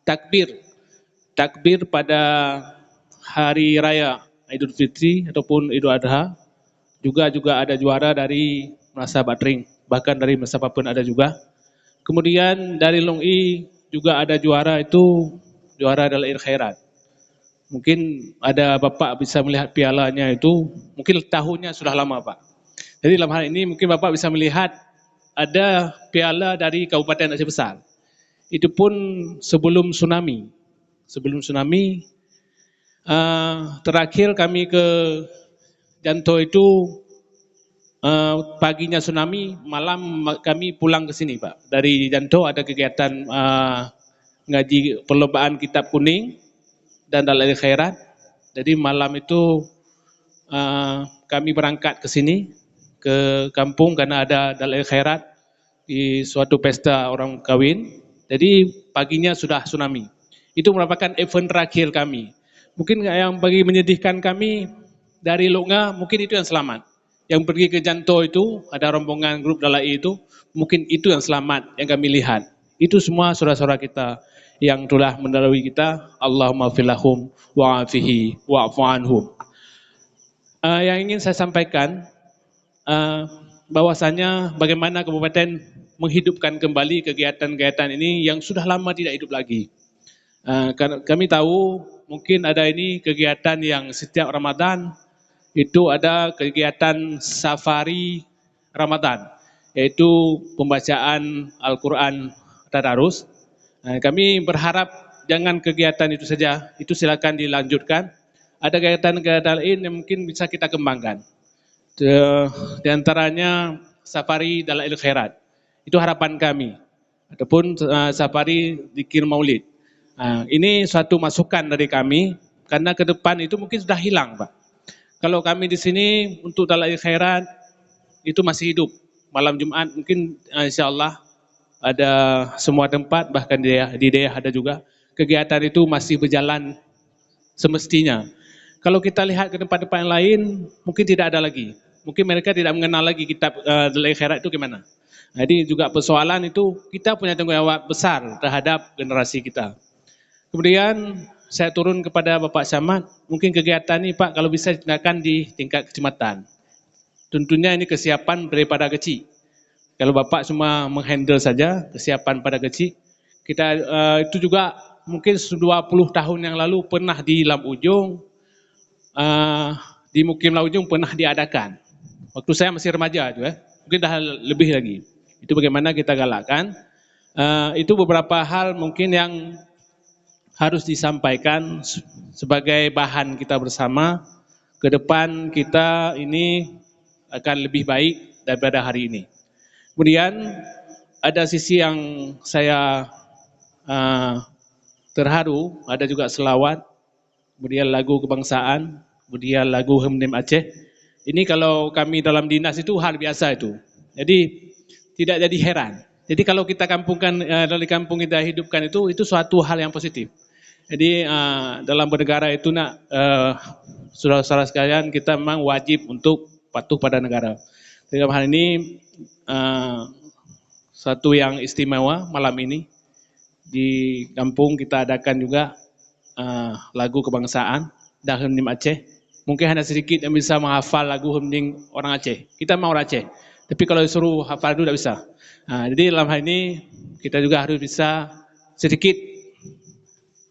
takbir. Takbir pada hari raya Idul Fitri ataupun Idul Adha. Juga, juga ada juara dari Meunasah Batring, bahkan dari Meunasah Papeuen ada juga. Kemudian dari Lung I juga ada juara, itu juara Dalail Khairat. Mungkin ada Bapak bisa melihat pialanya itu, mungkin tahunnya sudah lama, Pak. Jadi dalam hal ini mungkin Bapak bisa melihat ada piala dari Kabupaten Aceh Besar. Itu pun sebelum tsunami. Sebelum tsunami, eh, terakhir kami ke Janto itu, eh, paginya tsunami, malam ma-, kami pulang ke sini, Pak. Dari Janto ada kegiatan, eh, ngaji perlombaan kitab kuning dan Dalail Khairat. Jadi malam itu, eh, kami berangkat ke sini, ke kampung karena ada Dalail Khairat di suatu pesta orang kawin. Jadi paginya sudah tsunami. Itu merupakan event terakhir kami. Mungkin yang bagi menyedihkan kami dari Lok Nga, mungkin itu yang selamat. Yang pergi ke Janto itu, ada rombongan grup Dalail itu, mungkin itu yang selamat yang kami lihat. Itu semua saudara-saudara kita yang telah mendahului kita. Allahumma filahum wa'afihi wa'fu anhum. Ah, yang ingin saya sampaikan, ah, bahwasanya bagaimana kabupaten menghidupkan kembali kegiatan-kegiatan ini yang sudah lama tidak hidup lagi. Ah, kar-, kami tahu Mungkin ada ini kegiatan yang setiap Ramadan, itu ada kegiatan safari Ramadan, yaitu pembacaan Al-Quran tadarus. Eh, kami berharap jangan kegiatan itu saja, itu silakan dilanjutkan. Ada kegiatan-kegiatan lain yang mungkin bisa kita kembangkan. Eh, di antaranya safari Dalail Khairat. Itu harapan kami. Ataupun, eh, safari zikir maulid. Ah, ini suatu masukan dari kami, karena ke depan itu mungkin sudah hilang, Pak. Kalau kami di sini untuk Dalail Khairat, itu masih hidup. Malam Jumat mungkin, eh, insya Allah ada semua tempat, bahkan di daerah, di daerah ada juga. Kegiatan itu masih berjalan semestinya. Kalau kita lihat ke tempat-tempat yang lain, mungkin tidak ada lagi. Mungkin mereka tidak mengenal lagi kitab, eh, Dalail Khairat itu gimana. Jadi juga persoalan itu, kita punya tanggung jawab besar terhadap generasi kita. Kemudian saya turun kepada Bapak Camat, mungkin kegiatan ni, Pak, kalau bisa ditingkatkan di tingkat kecamatan. Tentunya ini kesiapan daripada kecil. Kalau Bapak cuma menghandle saja, kesiapan pada kecil, kita, eh, itu juga mungkin dua puluh tahun yang lalu pernah di Lam Ujong, eh, di Mukim Lam Ujong pernah diadakan. Waktu saya masih remaja tu, eh. Mungkin dah lebih lagi. Itu bagaimana kita galakkan. Eh, itu beberapa hal mungkin yang harus disampaikan se-, sebagai bahan kita bersama. Ke depan kita ini akan lebih baik daripada hari ini. Kemudian ada sisi yang saya, eh, terharu, ada juga selawat, kemudian lagu kebangsaan, kemudian lagu Hymnim Aceh. Ini kalau kami dalam dinas itu hal biasa itu. Jadi tidak jadi heran. Jadi kalau kita kampungkan, eh, dari kampung kita hidupkan itu, itu suatu hal yang positif. Jadi, eh, dalam bernegara itu nak, eh, saudara-saudara sekalian, kita memang wajib untuk patuh pada negara. Dalam hal ini, eh, satu yang istimewa malam ini. Di kampung kita adakan juga, eh, lagu kebangsaan dan Hymnim Aceh. Mungkin hanya sedikit yang bisa menghafal lagu Hymnim orang Aceh. Kita memang orang Aceh. Tapi kalau disuruh hafal tu tak bisa. Ha, jadi dalam hal ini, kita juga harus bisa sedikit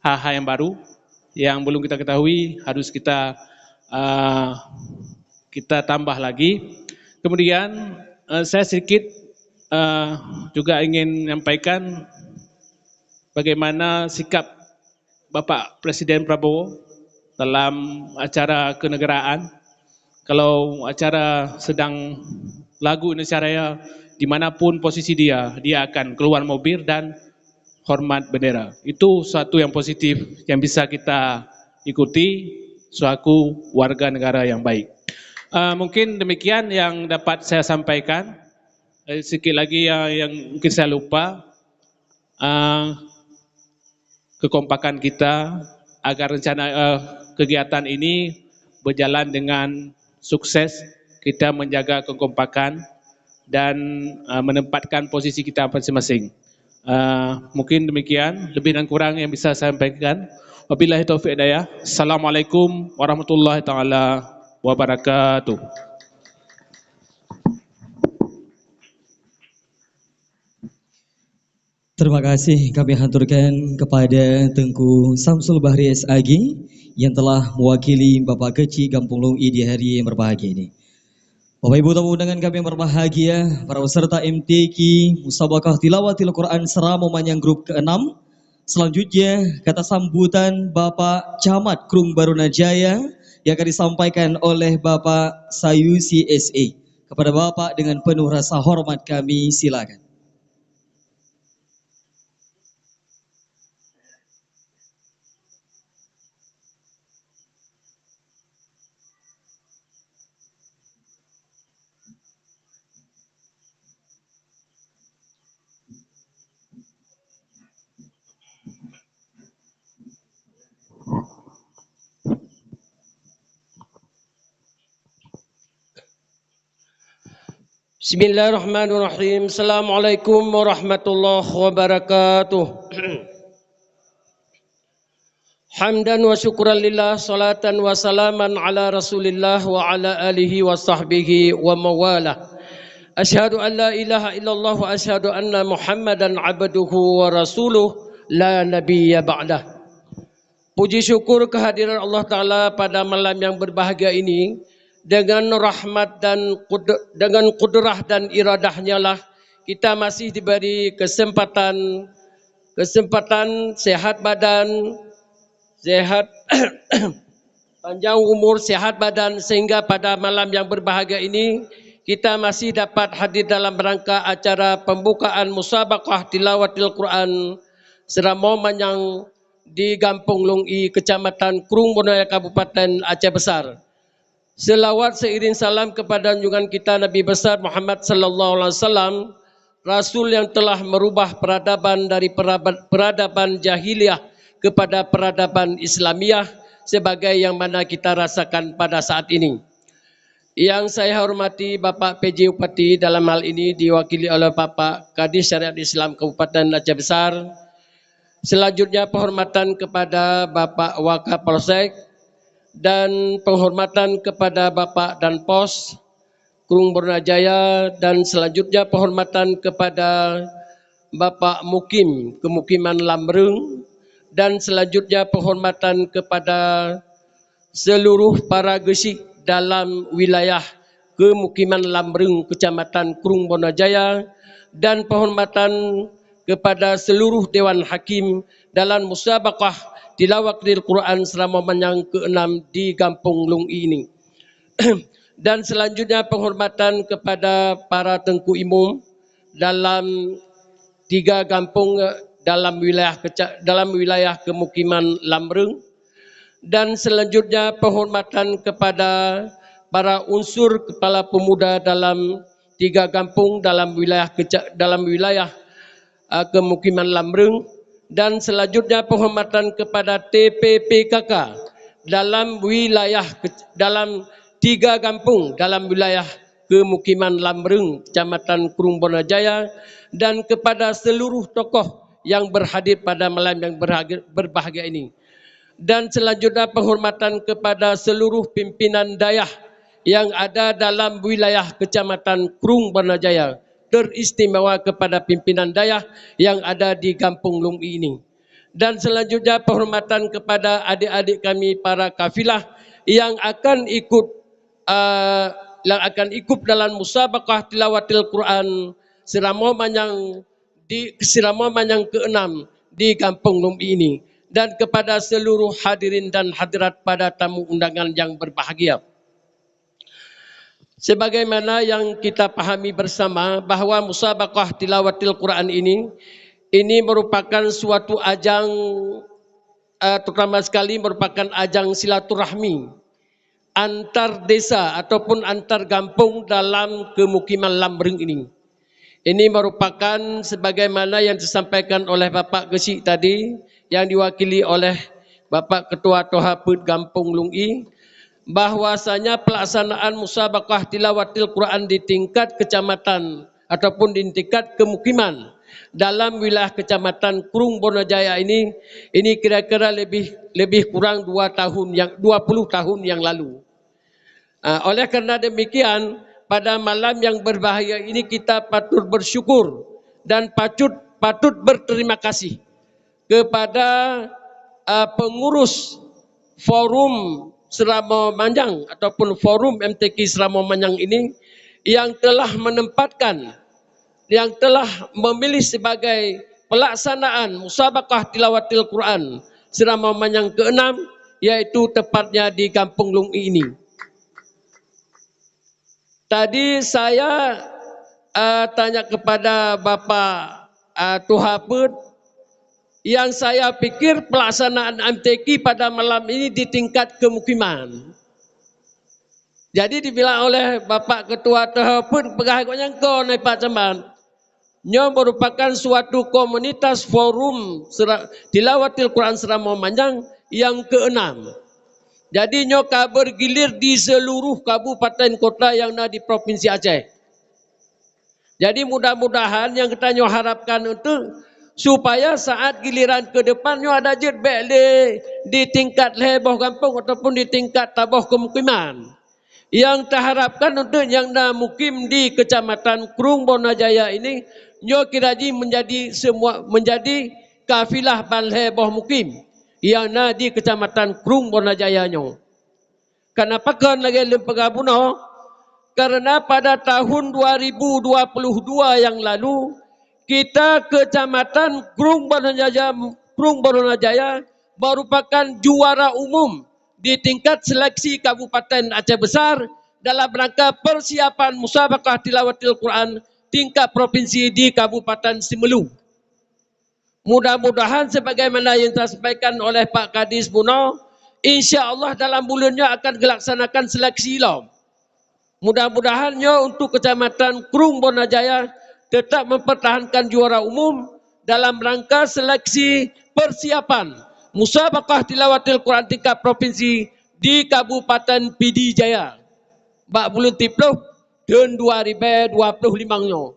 hal-hal yang baru, yang belum kita ketahui, harus kita, eh, kita tambah lagi. Kemudian, eh, saya sedikit, eh, juga ingin menyampaikan bagaimana sikap Bapak Presiden Prabowo dalam acara kenegaraan. Kalau acara sedang lagu Indonesia Raya, di mana pun posisi dia, dia akan keluar mobil dan hormat bendera. Itu suatu yang positif yang bisa kita ikuti selaku warga negara yang baik. Ah, mungkin demikian yang dapat saya sampaikan. Eh, sikit lagi yang, yang mungkin saya lupa. Ah, kekompakan kita agar rencana, eh, kegiatan ini berjalan dengan sukses. Kita menjaga kekompakan dan, eh, menempatkan posisi kita masing-masing. Eh, mungkin demikian, lebih dan kurang yang bisa saya sampaikan. Wabillahi taufiq hidayah. Assalamualaikum warahmatullahi taala wabarakatuh. Terima kasih kami haturkan kepada Teungku Samsul Bahri S A G yang telah mewakili Bapak Keuchik Gampông Lông I di hari yang berbahagia ini. Bapak Ibu tamu undangan kami yang berbahagia, para peserta M T Q Musabaqah Tilawatil Quran Seuramoe Manyang grup keenam. Selanjutnya, kata sambutan Bapak Camat Krueng Barunajaya yang akan disampaikan oleh Bapak Sayusi S A. Kepada Bapak dengan penuh rasa hormat kami silakan. Bismillahirrahmanirrahim. Assalamualaikum warahmatullahi wabarakatuh. Hamdan wa syukran lillah, salatan wa salaman ala Rasulillah wa ala alihi wa sahbihi wa mawalah. Asyhadu an la ilaha illallah wa asyhadu anna Muhammadan abduhu wa rasuluh, la nabiyya ba'dah. Puji syukur kehadiran Allah Ta'ala pada malam yang berbahagia ini, dengan rahmat dan kud-, dengan kudrah dan iradah-Nya lah kita masih diberi kesempatan, kesempatan sehat badan, sehat, panjang umur, sehat badan, sehingga pada malam yang berbahagia ini kita masih dapat hadir dalam rangka acara pembukaan musabaqah tilawatil Quran Seuramoe Manyang di Gampông Lông I, Kecamatan Krueng Bunoe, Kabupaten Aceh Besar. Selawat seiring salam kepada junjungan kita Nabi Besar Muhammad sallallahu alaihi wasallam, Rasul yang telah merubah peradaban dari peraba-, peradaban jahiliyah kepada peradaban Islamiah sebagai yang mana kita rasakan pada saat ini. Yang saya hormati Bapak P J Bupati, dalam hal ini diwakili oleh Bapak Kadis Syariat Islam Kabupaten Aceh Besar. Selanjutnya penghormatan kepada Bapak Wakapolsek dan penghormatan kepada Bapak Danpos Krueng Bunoe Jaya, dan selanjutnya penghormatan kepada Bapak Mukim Kemukiman Lamreung, dan selanjutnya penghormatan kepada seluruh para geusyik dalam wilayah Kemukiman Lamreung, Kecamatan Krueng Bunoe Jaya, dan penghormatan kepada seluruh Dewan Hakim dalam musabaqah tilawatil Quran Seuramoe Manyang keenam di Gampông Lông I ini. Dan selanjutnya penghormatan kepada para teungku imum dalam tiga gampông, eh, dalam wilayah keca-, dalam wilayah kemukiman Lamreung, dan selanjutnya penghormatan kepada para unsur kepala pemuda dalam tiga gampông dalam wilayah keca-, dalam wilayah, eh, kemukiman Lamreung, dan selanjutnya penghormatan kepada T P P K K dalam wilayah kec-, dalam tiga gampông dalam wilayah kemukiman Lamreung, Kecamatan Krueng Bunoe Jaya, dan kepada seluruh tokoh yang berhadir pada malam yang berhaga-, berbahagia ini. Dan selanjutnya penghormatan kepada seluruh pimpinan dayah yang ada dalam wilayah Kecamatan Krueng Bunoe Jaya, teristimewa kepada pimpinan dayah yang ada di Gampông Lông I ini. Dan selanjutnya penghormatan kepada adik-adik kami para kafilah yang akan ikut, eh, yang akan ikut dalam musabaqah tilawatil Quran Seuramoe Manyang di Seuramoe Manyang keenam di Gampông Lông I ini, dan kepada seluruh hadirin dan hadirat pada tamu undangan yang berbahagia. Sebagaimana yang kita pahami bersama bahwa musabaqah tilawatil Quran ini, ini merupakan suatu ajang, eh, terutama sekali merupakan ajang silaturahmi antar desa ataupun antar gampông dalam kemukiman Lamreung ini. Ini merupakan sebagaimana yang disampaikan oleh Bapak Geusyik tadi, yang diwakili oleh Bapak Ketua Toha Peuet Gampông Lông I, bahwasanya pelaksanaan musabaqah tilawatil Quran di tingkat kecamatan ataupun di tingkat kemukiman dalam wilayah Kecamatan Krueng Bunoe Jaya ini, ini kira-kira lebih, lebih kurang dua tahun yang, dua puluh tahun yang lalu. Ah, oleh karena demikian, pada malam yang berbahagia ini kita patut bersyukur dan patut, patut berterima kasih kepada, ah, pengurus Forum Seuramoe Manyang ataupun Forum M T Q Seuramoe Manyang ini yang telah menempatkan, yang telah memilih sebagai pelaksanaan musabaqah tilawatil Quran Seuramoe Manyang keenam, yaitu tepatnya di Gampông Lông I ini. Tadi saya, eh, tanya kepada Bapak, eh, Toha Peuet, yang saya pikir pelaksanaan M T Q pada malam ini di tingkat kemukiman. Jadi dibilang oleh Bapak Ketua Toha Peuet, peugah gobnyan kon, Pak Camat. Nyoe merupakan suatu komunitas Forum Sera-, Tilawatil Quran Seuramoe Manyang yang keenam. Jadi nyoe ka bergilir di seluruh kabupaten kota yang na di Provinsi Aceh. Jadi mudah-mudahan nyang geutanyoe harapkan untuk supaya saat giliran ke depan nyoe adak jeuet bék lé di tingkat lhée boh gampông ataupun di tingkat saboh kemukiman. Nyang taharapkan untuk nyang na mukim di Kecamatan Krueng Bunoe Jaya ini, nyoe kira jih menjadi semua, menjadi kafilah ban lhée boh mukim. nyang na di Kecamatan Krueng Barunajaya nyoe. Kana pakon lagée lôn peugah bunoe, karena pada tahun dua ribu dua puluh dua nyang lalu, kita Kecamatan Krueng Barunajaya, Krueng Barunajaya merupakan juara umum di tingkat seleksi Kabupaten Aceh Besar dalam rangka persiapan musabaqah tilawatil Quran tingkat provinsi di Kabupaten Simeulue. Mudah-mudahan sebagaimana yang disampaikan oleh Pak Kadis bunoe, insya Allah dalam buleuen nyoe akan geuilaksanakan seleksi lom. Mudah-mudahan nyoe untuk Kecamatan Krueng Barunajaya tetap mempertahankan juara umum dalam rangka seleksi persiapan musabaqah tilawatil Quran tingkat provinsi di Kabupaten Pidie Jaya bak buleuen siplôh thôn dua ribèe dua ploh limong nyoe.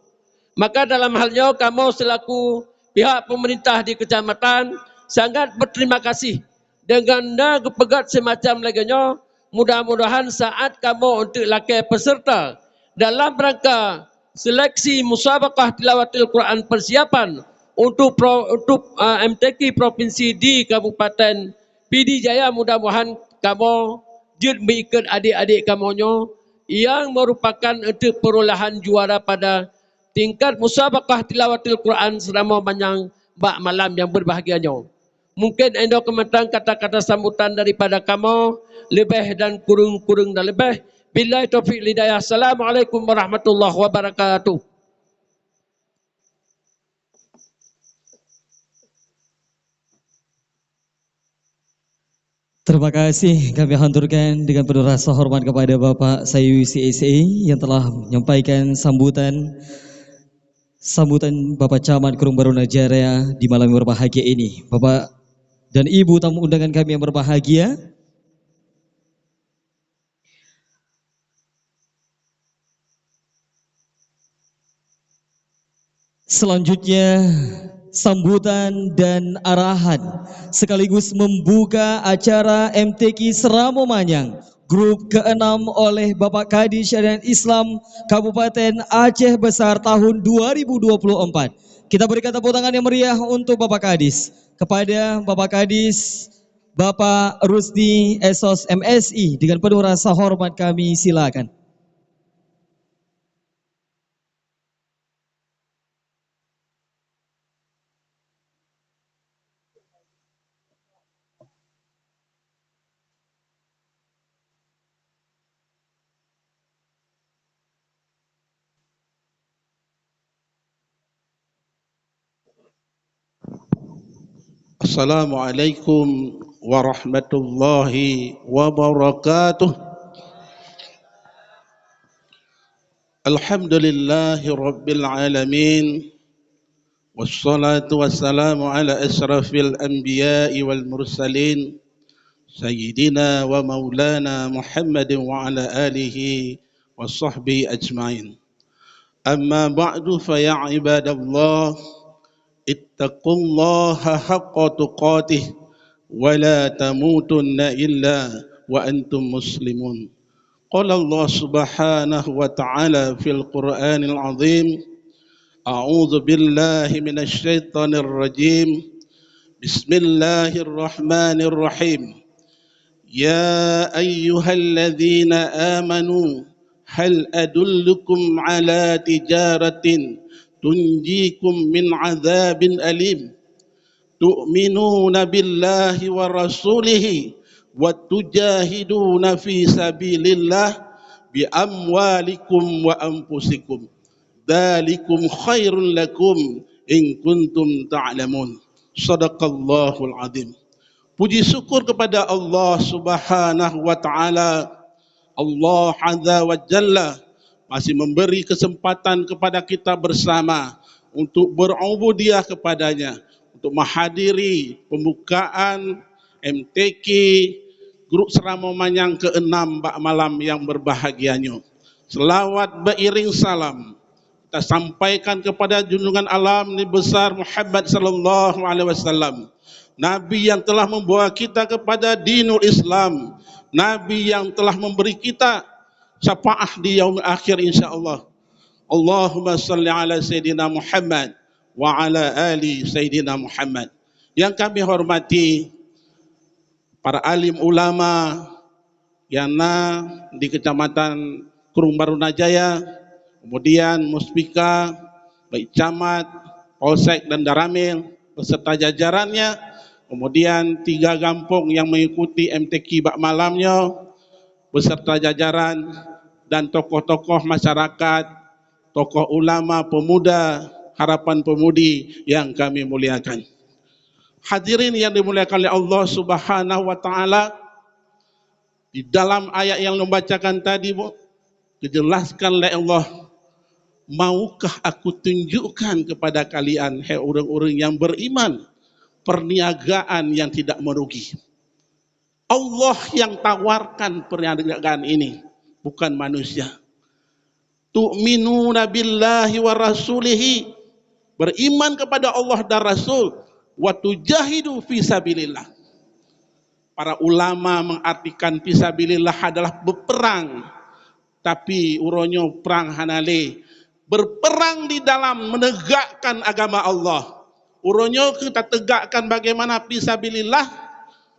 Maka dalam hal nyoe kamoe selaku pihak pemerintah di kecamatan sangat berterima kasih dengan na geupeugét semacam lagée nyoe. Mudah-mudahan saat kamoe untuk lakée peserta dalam rangka seleksi musabaqah tilawatil Quran persiapan untuk pro, untuk, ah, M T Q provinsi di Kabupaten Pidie Jaya, mudah-mudahan kamoe jeuet meuikot adik-adik kamoe nyoe nyang merupakan untuk perolehan juara pada tingkat musabaqah tilawatil Quran Seuramoe Manyang bak malam nyang berbahagia nyoe. Mungkin nyoe keuh mantong kata-kata sambutan daripada kamoe, leubeh dan kureueng-kureueng dan leubeh. Billahi taufiq wal hidayah. Assalamualaikum warahmatullahi wabarakatuh. Terima kasih kami haturkan dengan penuh rasa hormat kepada Bapak Sayu C S A yang telah menyampaikan sambutan, sambutan Bapak Camat Krueng Barunajaya di malam yang berbahagia ini. Bapak dan Ibu tamu undangan kami yang berbahagia, selanjutnya, sambutan dan arahan sekaligus membuka acara M T Q Seuramoe Manyang grup keenam oleh Bapak Kadis Syariat Islam Kabupaten Aceh Besar tahun dua ribu dua puluh empat. Kita berikan tepuk tangan yang meriah untuk Bapak Kadis. Kepada Bapak Kadis, Bapak Rusdi Esos M Si, dengan penuh rasa hormat kami silakan. Assalamualaikum warahmatullahi wabarakatuh. Alhamdulillahi rabbil alamin. Wassalatu wassalamu ala asyrafil anbiya'i wal mursalin, sayyidina wa maulana Muhammadin wa ala alihi wa sahbihi ajmain. Amma ba'du, fa ya ibadallah, ittaqullaha haqqa tuqatih wa la tamutunna illa wa antum muslimun. Qala Allah Subhanahu wa Ta'ala fil Qur'anil Azim, A'udzu billahi minasy syaithanir rajim. Bismillahirrahmanirrahim. Ya ayyuhalladzina amanu, hal adullukum ala tijaratin tunjikum min adzabin alim. Tu'minuna billahi wa rasulihi wa tujahiduna fi sabilillah bi amwalikum wa anfusikum. Dzalikum khairul lakum in kuntum ta'lamun. Shadaqallahul azim. Puji syukur kepada Allah Subhanahu wa Ta'ala. Allah Azza wa Jalla masih memberi kesempatan kepada kita bersama untuk berubudiyah kepada-Nya, untuk menghadiri pembukaan M T Q Grup Seuramoe Manyang keenam bak malam yang berbahagia nyoe. Selawat beriring salam kita sampaikan kepada junjungan alam Nabi besar Muhammad sallallahu alaihi wasallam, Nabi yang telah membawa kita kepada dinul Islam, Nabi yang telah memberi kita syafaat di yaumil akhir, insya Allah. Allahumma salli ala Sayyidina Muhammad wa ala ali Sayyidina Muhammad. Yang kami hormati para alim ulama nyang na di Kecamatan Krueng Barunajaya, kemudian Muspika, baik camat, polsek dan danramil beserta jajarannya, kemudian tiga gampông nyang mengikuti M T Q bak malam nyoe beserta jajaran, dan tokoh-tokoh masyarakat, tokoh ulama, pemuda, Harapan Pemudi yang kami muliakan. Hadirin yang dimuliakan oleh Allah Subhanahu wa Ta'ala, di dalam ayat yang lôn bacakan tadi, Bu, dijelaskan oleh Allah, "Maukah Aku tunjukkan kepada kalian, hai ureuëng-ureuëng yang beriman, perniagaan yang tidak merugi?" Allah yang tawarkan perniagaan ini, bukan manusia. "Tu'minuna billahi wa rasulihi," beriman kepada Allah dan Rasul, "wa tujahidu fi sabilillah." Para ulama mengartikan fi sabilillah adalah berperang, tapi uroe nyoe prang hana lé. Berperang di dalam menegakkan agama Allah. Uroe nyoe keu tategakkan bagaimana fi sabilillah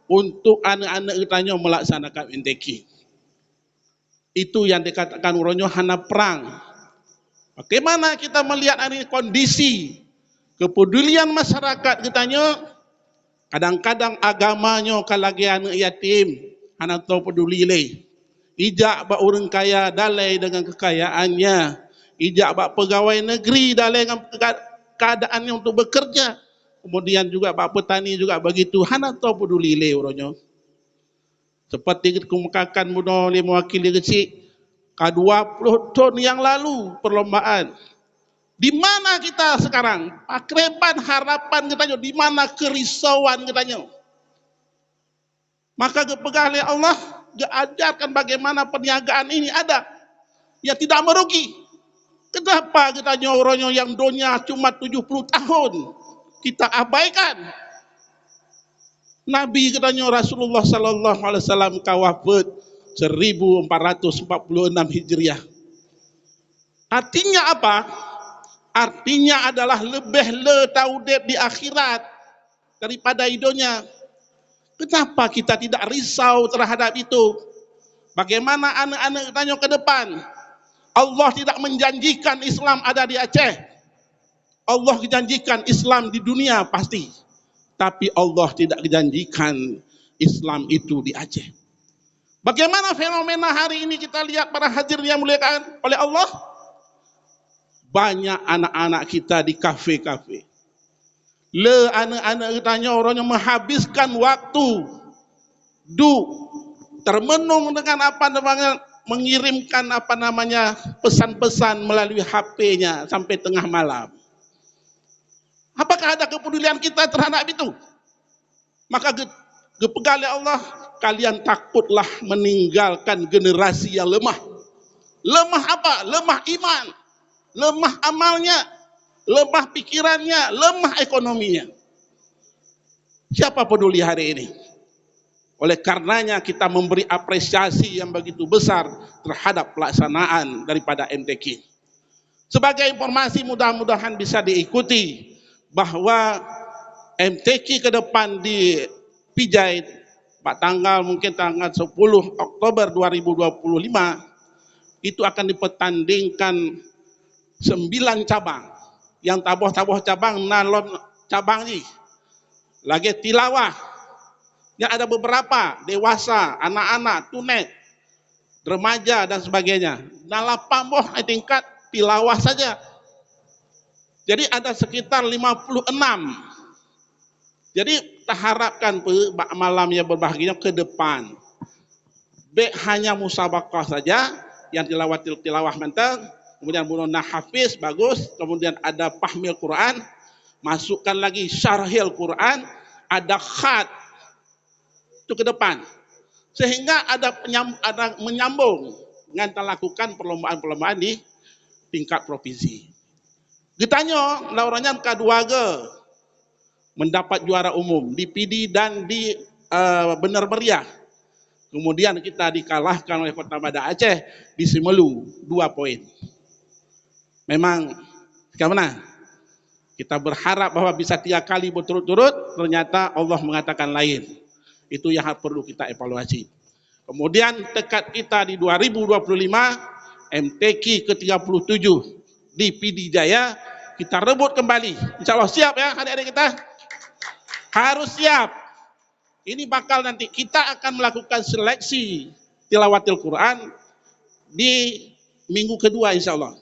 untuk aneuk-aneuk geutanyoe melaksanakan M T Q. Itu yang dikatakan uroe nyoe hana prang. Bagaimana kita melihat hari ini kondisi kepedulian masyarakat geutanyoe? Kadang-kadang agama nyoe ka lagée aneuk yatim, hana tao peuduli lé. Ijak bak ureuëng kaya dalai dengan keukayaannya, ijak bak peugawai negeri dalai ngon keuka-, keadaannya untuk bekerja. Kemudian juga bak petani juga begitu, hana tao peuduli lé uroe nyoe. Seperti keumukakan bunoe lé meuwakili geuchik, ka dua ploh thon nyang lalu perlombaan. Di mana kita sekarang? Pakriban harapan geutanyoe, di mana keurisauan geutanyoe? Maka geupeugah lé Allah, geuajarkan bagaimana perniagaan ini ada yang tidak merugi. Kenapa geutanyoe uroe nyoe nyang donya cuma tujuh puluh tahun kita abaikan? Nabi geutanyoe Rasulullah sallallahu alaihi wasallam ka wafeuet seribu empat ratus empat puluh enam Hijriah. Artinya apa? Artinya adalah leubeh le taudeb di akhirat daripada di donya. Kenapa kita tidak risau terhadap itu? Bagaimana aneuk-aneuk geutanyoe ke depan? Allah tidak menjanjikan Islam ada di Aceh. Allah janjikan Islam di dunia pasti, tapi Allah tidak janjikan Islam itu di Aceh. Bagaimana fenomena hari ini kita lihat, para hadirin yang dimuliakan oleh Allah? Banyak anak-anak kita di kafe-kafe. Le aneuk-aneuk geutanyoe uroe nyoe menghabiskan waktu duek termenung dengan apa namanya, mengirimkan apa namanya, pesan-pesan melalui H P-nya sampai tengah malam. Apakah ada kepedulian kita terhadap itu? Maka ge-, geupeugah lé Allah, "Kalian takutlah meninggalkan generasi yang lemah." Lemah apa? Lemah iman, lemah amalnya, lemah pikirannya, lemah ekonominya. Siapa peduli hari ini? Oleh karenanya kita memberi apresiasi yang begitu besar terhadap pelaksanaan daripada M T Q. Sebagai informasi, mudah-mudahan bisa diikuti bahwa M T Q ke depan di Pijai, bak tanggal, mungkin tanggal sepuluh Oktober dua ribu dua puluh lima, itu akan dipertandingkan sembilan cabang. Yang taboh-taboh cabang na lom cabang jih. Lagée tilawah, nyan ada beberapa, dewasa, anak-anak, tunek, remaja dan sebagainya. Na lapan boh tingkat tilawah saja. Jadi ada sekitar lima puluh enam. Jadi taharapkan peuet bak malam yang berbahagia ke depan, bék hanya musabaqah saja, yang tilawah, tilawah mantong, kemudian bunoe na hafiz bagus, kemudian ada fahmil Quran, masukkan lagi syarhil Quran, ada khat, itu ke depan. Sehingga ada penyam-, ada menyambung dengan talakukan perlombaan-perlombaan di tingkat provinsi. Geutanyoe lam uroe nyan ka dua go mendapat juara umum di Pidie dan di, eh, Bener Meriah. Kemudian kita dikalahkan oleh Kota Banda Aceh di Simeulue, dua poin. Memang, ka meunan. Kita berharap bahwa bisa tiga kali berturut-turut, ternyata Allah mengatakan lain. Itu yang perlu kita evaluasi. Kemudian tekad kita di dua ribu dua puluh lima, M T Q ke tiga puluh tujuh di Pidie Jaya, kita rebut kembali. Insya Allah siap ya adik-adik kita? Harus siap. Ini bakal nanti kita akan melakukan seleksi tilawatil Quran di minggu kedua insya Allah.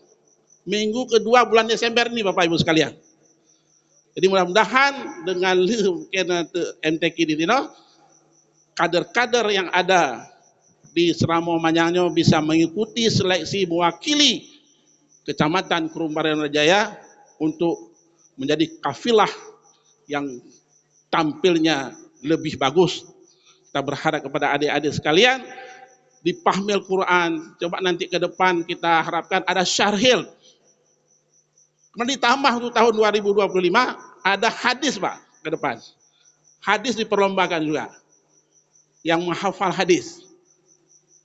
Minggu kedua bulan Desember ini Bapak Ibu sekalian. Jadi mudah-mudahan dengan lheuh kena te-, M T Q di sinoe, kader-kader yang ada di Seuramoe Manyang nyoe bisa mengikuti seleksi mewakili Kecamatan Krueng Bareh Nurul Jaya untuk menjadi kafilah yang tampilnya lebih bagus. Kita berharap kepada adik-adik sekalian, di Fahmil Quran, coba nanti ke depan kita harapkan ada syarhil. Kemudian ditambah untuk tahun dua ribu dua puluh lima, ada hadis, Pak, ke depan. Hadis diperlombakan juga. Yang menghafal hadis.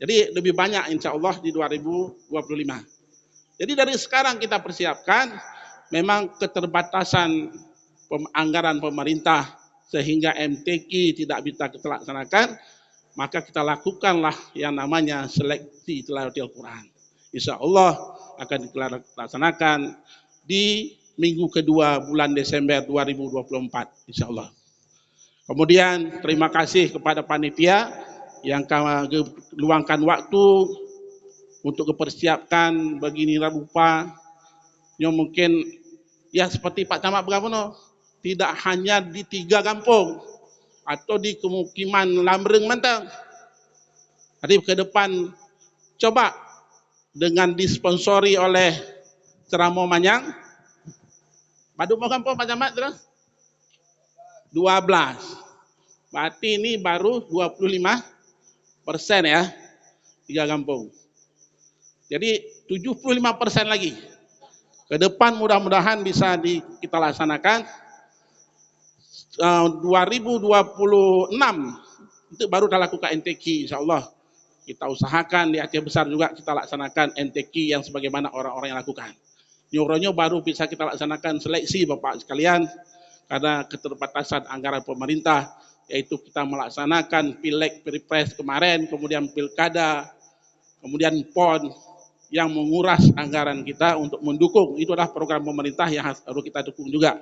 Jadi lebih banyak insya Allah di dua ribu dua puluh lima. Jadi dari sekarang kita persiapkan, memang keterbatasan pem-, anggaran pemerintah sehingga M T Q tidak bisa kita laksanakan, maka kita lakukanlah yang namanya seleksi tilawatil Quran. Insya Allah akan kita laksanakan di minggu kedua bulan Desember dua ribu dua puluh empat, insya Allah. Kemudian terima kasih kepada panitia yang ka ge-, luangkan waktu untuk mempersiapkan begini rupa. Nyoe mungkin ya seperti Pak Camat peugah bunoe, tidak hanya di tiga gampông atau di kemukiman Lamreung mantong. Jadi ke depan coba dengan disponsori oleh Seuramoe Manyang. Padum boh gampông Pak Camat tu? Dua belas. Berarti ini baru dua puluh lima persen ya, tiga gampông. Jadi tujuh puluh lima persen lagi. Ke depan mudah-mudahan bisa di, kita laksanakan, eh, dua ribu dua puluh enam itu baru kita lakukan M T Q, insya Allah. Kita usahakan di Aceh Besar juga kita laksanakan M T Q yang sebagaimana orang-orang yang lakukan. Nyoe uroe nyoe baru bisa kita laksanakan seleksi, Bapak sekalian, karena keterbatasan anggaran pemerintah, yaitu kita melaksanakan Pileg, Pilpres kemarin, kemudian Pilkada, kemudian pon yang menguras anggaran kita untuk mendukung. Itu adalah program pemerintah yang harus, harus kita dukung juga.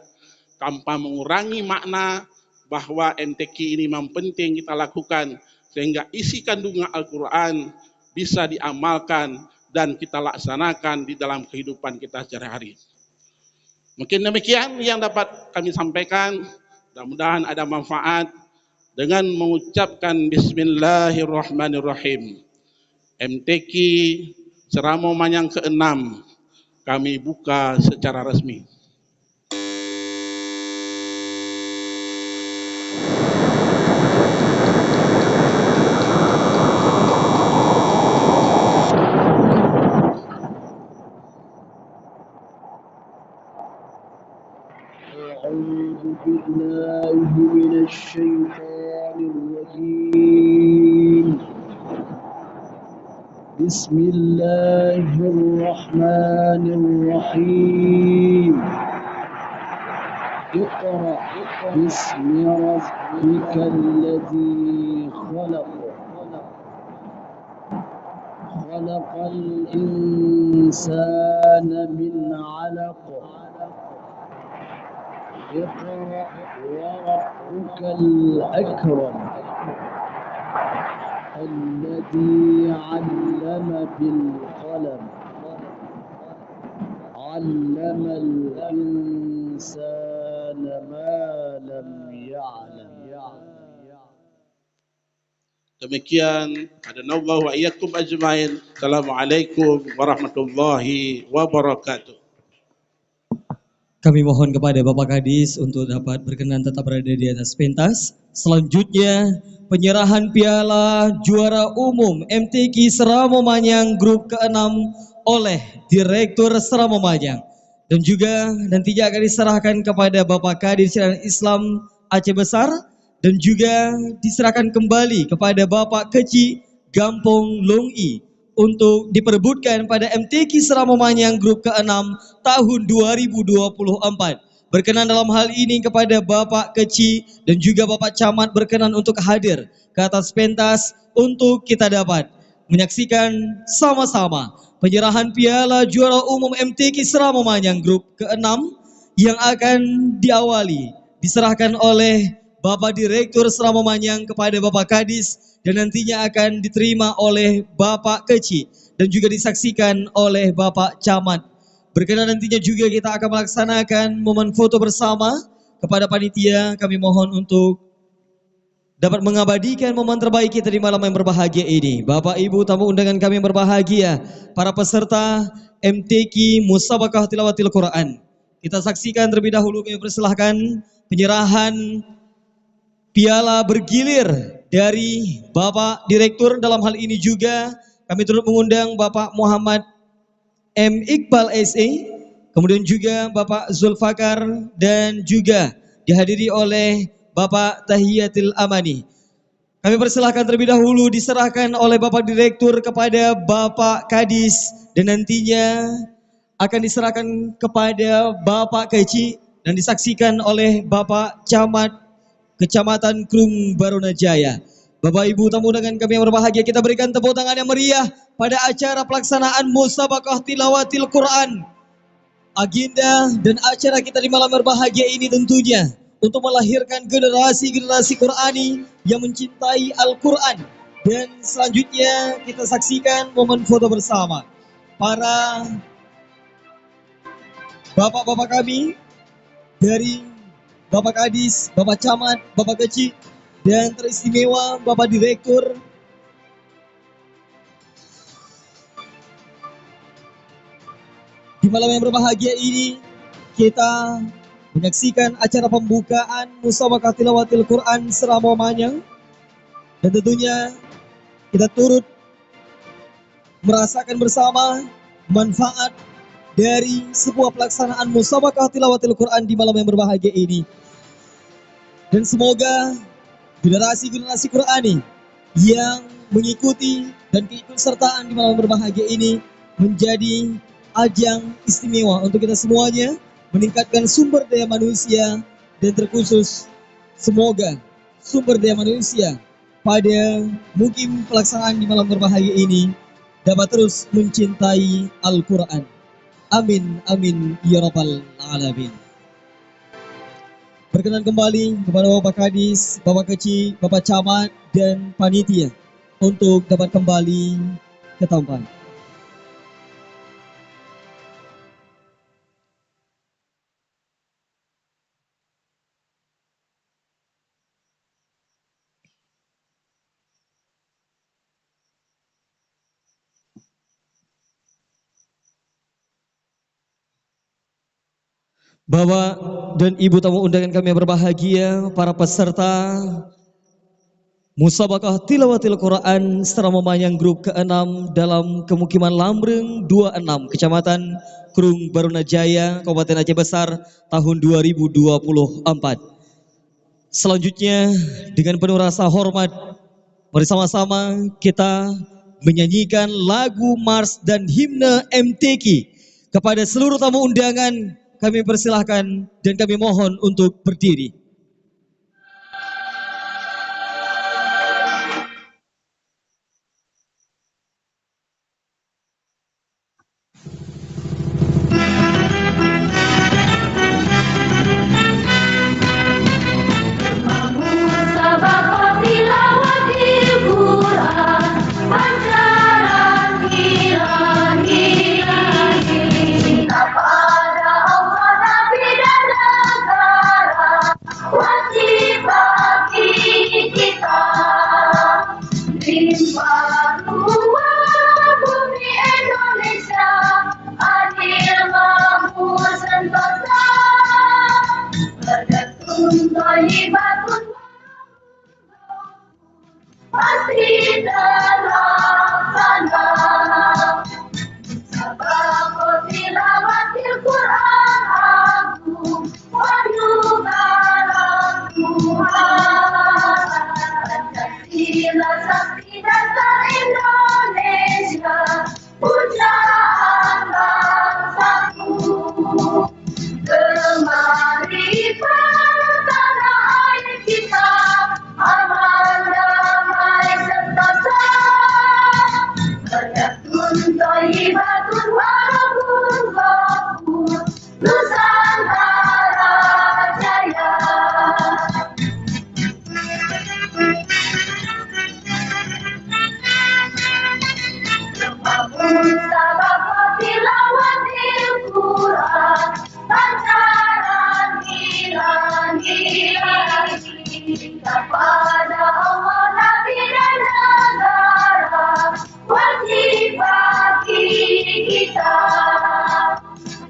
Tanpa mengurangi makna bahwa M T Q ini memang penting kita lakukan, sehingga isi kandungan Al-Quran bisa diamalkan dan kita laksanakan di dalam kehidupan kita sehari-hari. Mungkin demikian yang dapat kami sampaikan. Mudah-mudahan ada manfaat dengan mengucapkan bismillahirrahmanirrahim. M T Q Seuramoe Manyang keenam kami buka secara resmi. أعوذ بالله من الشيطان الرجيم. بسم الله الرحمن الرحيم. اقرأ باسم ربك الذي خلق. خلق الإنسان من علق. اقرأ وربك الأكرم. الذي علم بالقلم. علم الإنسان ما لم يعلم. Demikian, hadanallahu wa iyyakum ajmain. Assalamualaikum warahmatullahi wabarakatuh. Kami mohon kepada Bapak Kadis untuk dapat berkenan tetap berada di atas pentas. Selanjutnya, penyerahan piala juara umum M T Q Seuramoe Manyang grup keenam oleh Direktur Seuramoe Manyang. Dan juga nantinya akan diserahkan kepada Bapak Kadis Syariat Islam Aceh Besar dan juga diserahkan kembali kepada Bapak Keuchik Gampong Longyi untuk diperebutkan pada M T Q Seuramoe Manyang grup keenam tahun dua ribu dua puluh empat. Berkenan dalam hal ini kepada Bapak Keuchik dan juga Bapak Camat berkenan untuk hadir ke atas pentas untuk kita dapat menyaksikan sama-sama penyerahan piala juara umum M T Q Seramomanyang grup keenam yang akan diawali, diserahkan oleh Bapak Direktur Seramomanyang kepada Bapak Kadis dan nantinya akan diterima oleh Bapak Keuchik dan juga disaksikan oleh Bapak Camat. Berkenan nantinya juga kita akan melaksanakan momen foto bersama. Kepada panitia, kami mohon untuk dapat mengabadikan momen terbaik kita di malam yang berbahagia ini. Bapak Ibu tamu undangan kami yang berbahagia, para peserta M T Q Musabaqah Tilawatil Quran. Kita saksikan terlebih dahulu, kami persilahkan penyerahan piala bergilir dari Bapak Direktur. Dalam hal ini juga kami turut mengundang Bapak Muhammad M Iqbal S A, kemudian juga Bapak Zulfakar dan juga dihadiri oleh Bapak Tahiyatul Amani. Kami persilahkan terlebih dahulu diserahkan oleh Bapak Direktur kepada Bapak Kadis dan nantinya akan diserahkan kepada Bapak Keuchik dan disaksikan oleh Bapak Camat Kecamatan Krung Barunajaya. Bapak Ibu tamu undangan kami yang berbahagia, kita berikan tepuk tangan yang meriah pada acara pelaksanaan Musabaqah Tilawatil Quran. Agenda dan acara kita di malam berbahagia ini tentunya untuk melahirkan generasi-generasi Qurani yang mencintai Al-Quran. Dan selanjutnya kita saksikan momen foto bersama para bapak-bapak kami dari Bapak Kadis, Bapak Camat, Bapak Keuchik, dan teristimewa Bapak Direktur. Di malam yang berbahagia ini, kita menyaksikan acara pembukaan Musabaqah Tilawatil Quran Seramomanyang. Dan tentunya kita turut merasakan bersama manfaat dari sebuah pelaksanaan Musabaqah Tilawatil Quran di malam yang berbahagia ini. Dan semoga generasi-generasi Qurani yang mengikuti dan keikutsertaan di malam berbahagia ini menjadi ajang istimewa untuk kita semuanya, meningkatkan sumber daya manusia, dan terkhusus semoga sumber daya manusia pada mukim pelaksanaan di malam berbahagia ini dapat terus mencintai Al-Quran. Amin, amin, ya rabbal alamin. Berkenan kembali kepada Bapak Kadis, Bapak Keuchik, Bapak Camat, dan panitia untuk dapat kembali ke tempat. Bapak dan Ibu tamu undangan kami yang berbahagia, para peserta Musabaqah Tilawatil Quran Seramomanyang grup keenam dalam kemukiman Lamreueng dua enam, Kecamatan Krung Barunajaya, Kabupaten Aceh Besar, tahun dua ribu dua puluh empat. Selanjutnya, dengan penuh rasa hormat, bersama-sama kita menyanyikan lagu mars dan himne M T Q. Kepada seluruh tamu undangan, kami persilahkan dan kami mohon untuk berdiri.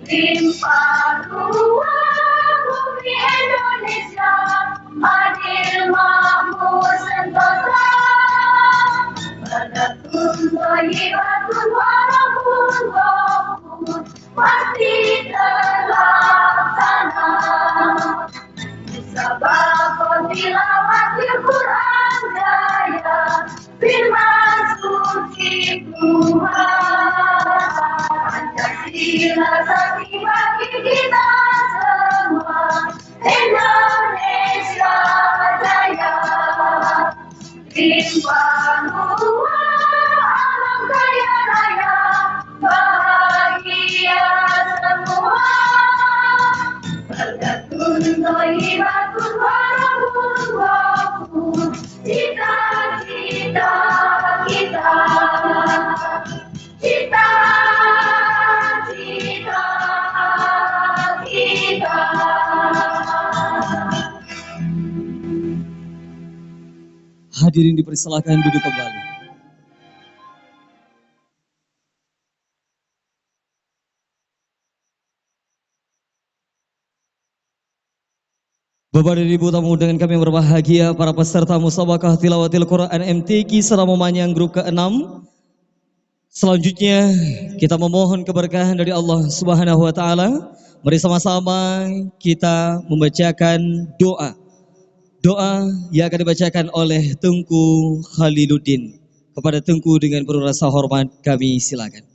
Simpang dua bumi Indonesia, adil makmur sentosa. Pada tuntutan ibadah walaupun golput pasti terlaksana. Sabab apabila wakil Quran jaya, firman suci Tuhan, Pancasila sakti bagi kita semua, Indonesia jaya. Simpang dua alam kaya raya, bahagia semua. Baldatun thayyibatun wa rabbun ghafur. Cita-cita kita. Cita-cita kita. Hadirin dipersilakan duduk kembali. Bapak dan Ibu tamu dengan kami yang berbahagia, para peserta musabaqah tilawatil Quran M T Q Seramomanyang grup keenam. Selanjutnya, kita memohon keberkahan dari Allah Subhanahu wa Ta'ala. Mari sama-sama kita membacakan doa. Doa yang akan dibacakan oleh Teungku Khaliluddin. Kepada Teungku dengan penuh rasa hormat kami silakan.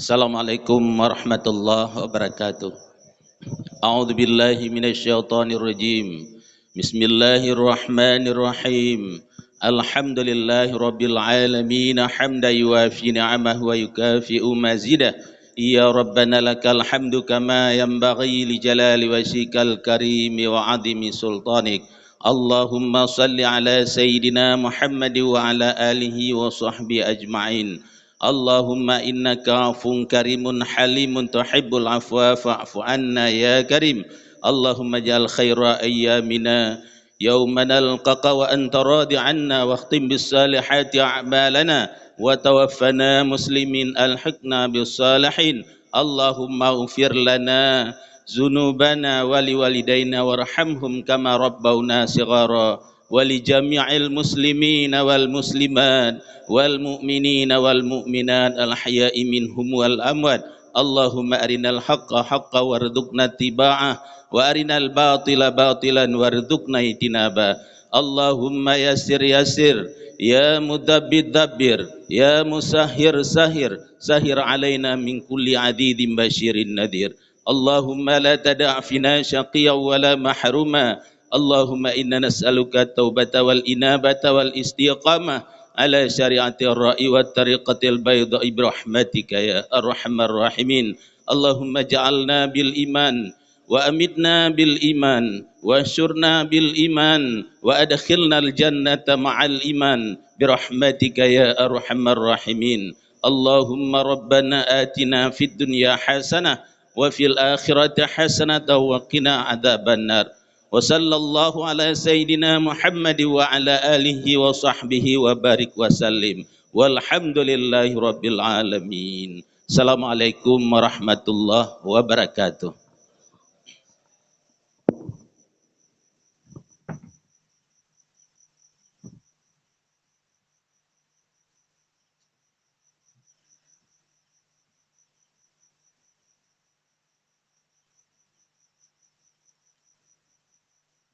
Assalamualaikum warahmatullahi wabarakatuh. A'udzubillahi minasyaitonirrajim. Bismillahirrahmanirrahim. Alhamdulillahirabbil alamin, hamdan yuwafi ni'amahu wa yukafi'u mazidah. Ya Rabbana lakal hamdu kama yanbaghi li jalali wajhikal karimi wa 'azimi sultanik. Allahumma shalli ala sayyidina Muhammad wa ala alihi wa sahbihi ajma'in. Allahumma innaka 'afuwun karimun halimun tuhibbul 'afwa fa'fu 'anna ya karim. Allahumma ij'al khaira ayyamina yauma nalqaka wa anta radi 'anna, wa khtim bis salihati a'malana, wa tawaffana muslimin alhiqna bis salihin. Allahumma ighfir lana dzunubana wa liwalidaina warhamhum kama rabbauna shighara, wa li jami'il muslimina wal muslimat, wal mu'minina wal mu'minat, al ahya'i minhum wal amwat. Allahumma arinal haqqa haqqa warzuqna ittiba'ah, wa arinal batila batilan warzuqna ijtinaba. Allahumma yassir yassir, ya mudabbir dabbir, ya musahhir sahhir, sahhir alaina min kulli adidin basyirin nadhir. Allahumma la tada' fina syaqiyyan wa la mahruma. Allahumma inna nas'aluka taubata wal inabata wal istiqamah ala syari'atir ra'i wat tariqatil baidha'i bi rahmatika ya arhamar rahimin. Allahumma ja'alna bil iman wa amitna bil iman wa syurna bil iman wa adkhilnal jannata ma'al iman bi rahmatika ya arhamar rahimin. Allahumma rabbana atina fid dunya hasanah wa fil akhirati hasanatan wa qina adzabannar. Wa sallallahu ala sayyidina Muhammad wa ala alihi wa sahbihi wa barik wa sallim. Walhamdulillahi rabbil alamin. Assalamualaikum warahmatullahi wabarakatuh.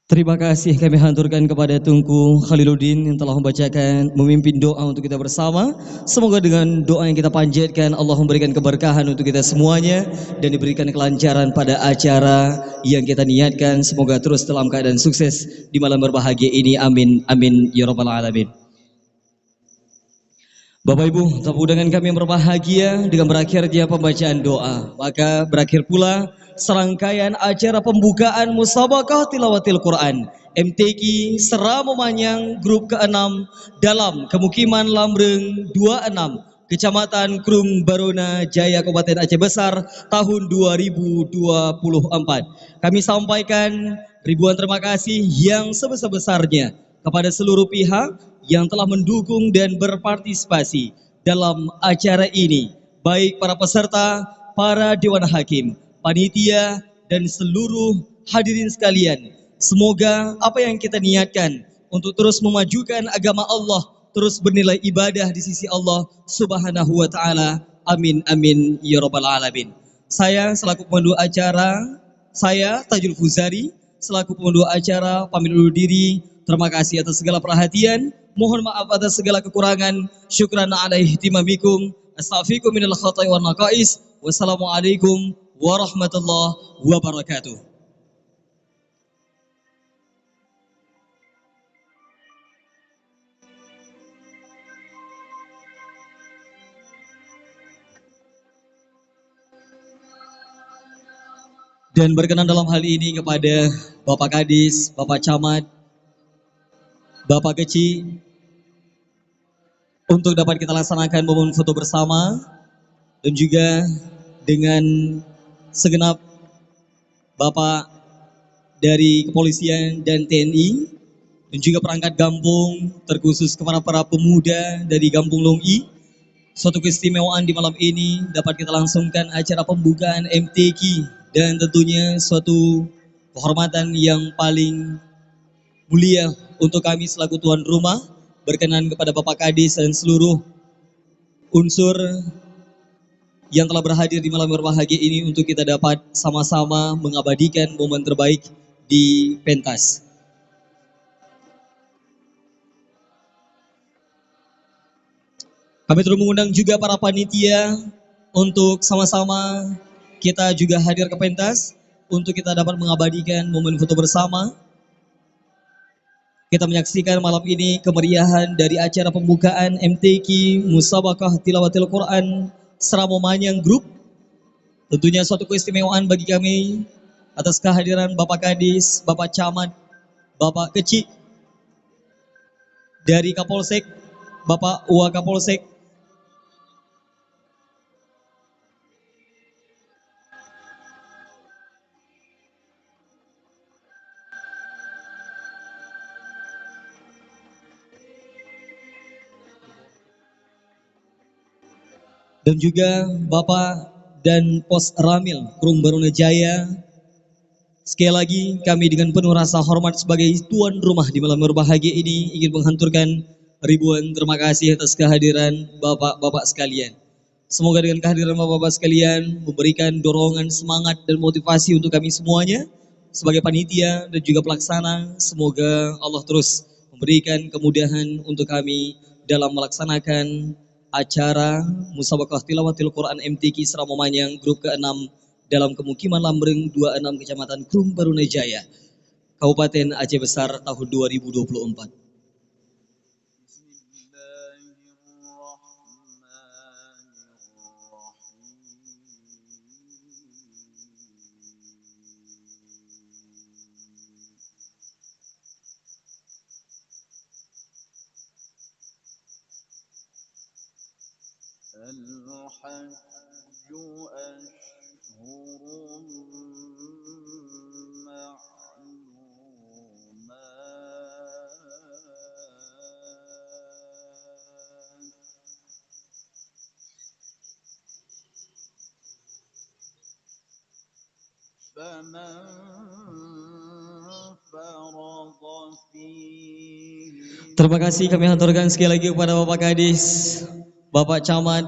Terima kasih kami haturkan kepada Teungku Khaliluddin yang telah membacakan, memimpin doa untuk kita bersama. Semoga dengan doa yang kita panjatkan, Allah memberikan keberkahan untuk kita semuanya dan diberikan kelancaran pada acara yang kita niatkan. Semoga terus dalam keadaan sukses di malam berbahagia ini. Amin, amin, ya rabbal alamin. Bapak Ibu, tamu undangan kami yang berbahagia, dengan berakhirnya pembacaan doa, maka berakhir pula Serangkaian acara pembukaan Musabaqah Tilawatil Quran M T Q Seramomanyang grup keenam dalam kemukiman Lamreung dua enam, Kecamatan Krueng Baruna Jaya, Kabupaten Aceh Besar, tahun dua ribu dua puluh empat. Kami sampaikan ribuan terima kasih yang sebesar-besarnya kepada seluruh pihak yang telah mendukung dan berpartisipasi dalam acara ini, baik para peserta, para dewan hakim, panitia, dan seluruh hadirin sekalian. Semoga apa yang kita niatkan untuk terus memajukan agama Allah terus bernilai ibadah di sisi Allah Subhanahu wa Ta'ala. Amin, amin, ya Rabbal Alamin. Saya selaku pemandu acara, saya Tajul Fuzari, selaku pemandu acara, pamit undur diri. Terima kasih atas segala perhatian. Mohon maaf atas segala kekurangan. Syukran ala ihtimamikum. Astaghfirukum minal khata'i wan naqais. Wassalamualaikum warahmatullahi wabarakatuh. Dan berkenan dalam hal ini kepada Bapak Kadis, Bapak Camat, Bapak Kecil, untuk dapat kita laksanakan momen foto bersama, dan juga dengan segenap Bapak dari Kepolisian dan T N I, dan juga perangkat gampong, terkhusus kepada para pemuda dari Gampong Long I. Suatu keistimewaan di malam ini dapat kita langsungkan acara pembukaan M T Q, dan tentunya suatu kehormatan yang paling mulia untuk kami selaku tuan rumah, berkenan kepada Bapak Kadis dan seluruh unsur yang telah berhadir di malam berbahagia ini untuk kita dapat sama-sama mengabadikan momen terbaik di pentas. Kami turut mengundang juga para panitia untuk sama-sama kita juga hadir ke pentas untuk kita dapat mengabadikan momen foto bersama. Kita menyaksikan malam ini kemeriahan dari acara pembukaan M T Q Musabaqah Tilawatil Quran Seramomanyang Group. Tentunya suatu keistimewaan bagi kami atas kehadiran Bapak Kadis, Bapak Camat, Bapak Kecil dari Kapolsek, Bapak Wakapolsek, dan juga Bapak Danpos Ramil Krueng Baruna Jaya. Sekali lagi, kami dengan penuh rasa hormat sebagai tuan rumah di malam berbahagia ini ingin menghanturkan ribuan terima kasih atas kehadiran Bapak-bapak sekalian. Semoga dengan kehadiran Bapak-bapak sekalian memberikan dorongan, semangat, dan motivasi untuk kami semuanya sebagai panitia dan juga pelaksana. Semoga Allah terus memberikan kemudahan untuk kami dalam melaksanakan acara Musabaqah Tilawatil Quran M T Q Seramomanyang grup keenam dalam kemukiman Lamreung dua enam, Kecamatan Krueng Baruna Jaya, Kabupaten Aceh Besar, tahun dua ribu dua puluh empat. الحج أشهر معلومات، فمن فرض فيه. Terima kasih kami haturkan sekali lagi kepada Bapak Kadis, Bapak Camat,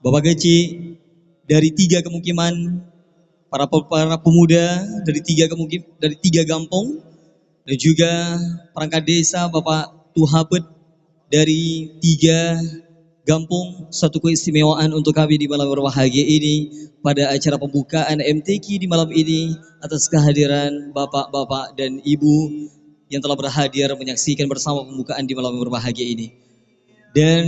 Bapak Kecil dari tiga kemukiman, para pe-, para pemuda dari tiga kemukim-, dari tiga gampong, dan juga perangkat desa Bapak Tuhapet dari tiga gampong. Suatu keistimewaan untuk kami di malam berbahagia ini pada acara pembukaan M T Q di malam ini atas kehadiran bapak-bapak dan ibu yang telah berhadir menyaksikan bersama pembukaan di malam berbahagia ini. Dan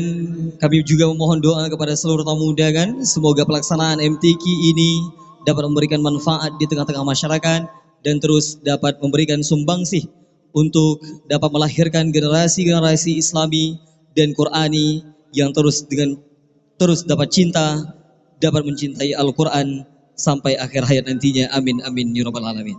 kami juga memohon doa kepada seluruh tamu undangan, semoga pelaksanaan M T Q ini dapat memberikan manfaat di tengah-tengah masyarakat, dan terus dapat memberikan sumbangsih untuk dapat melahirkan generasi-generasi Islami dan Qurani yang terus dengan terus dapat cinta, dapat mencintai Al-Quran sampai akhir hayat nantinya. Amin, amin, ya rabbal alamin.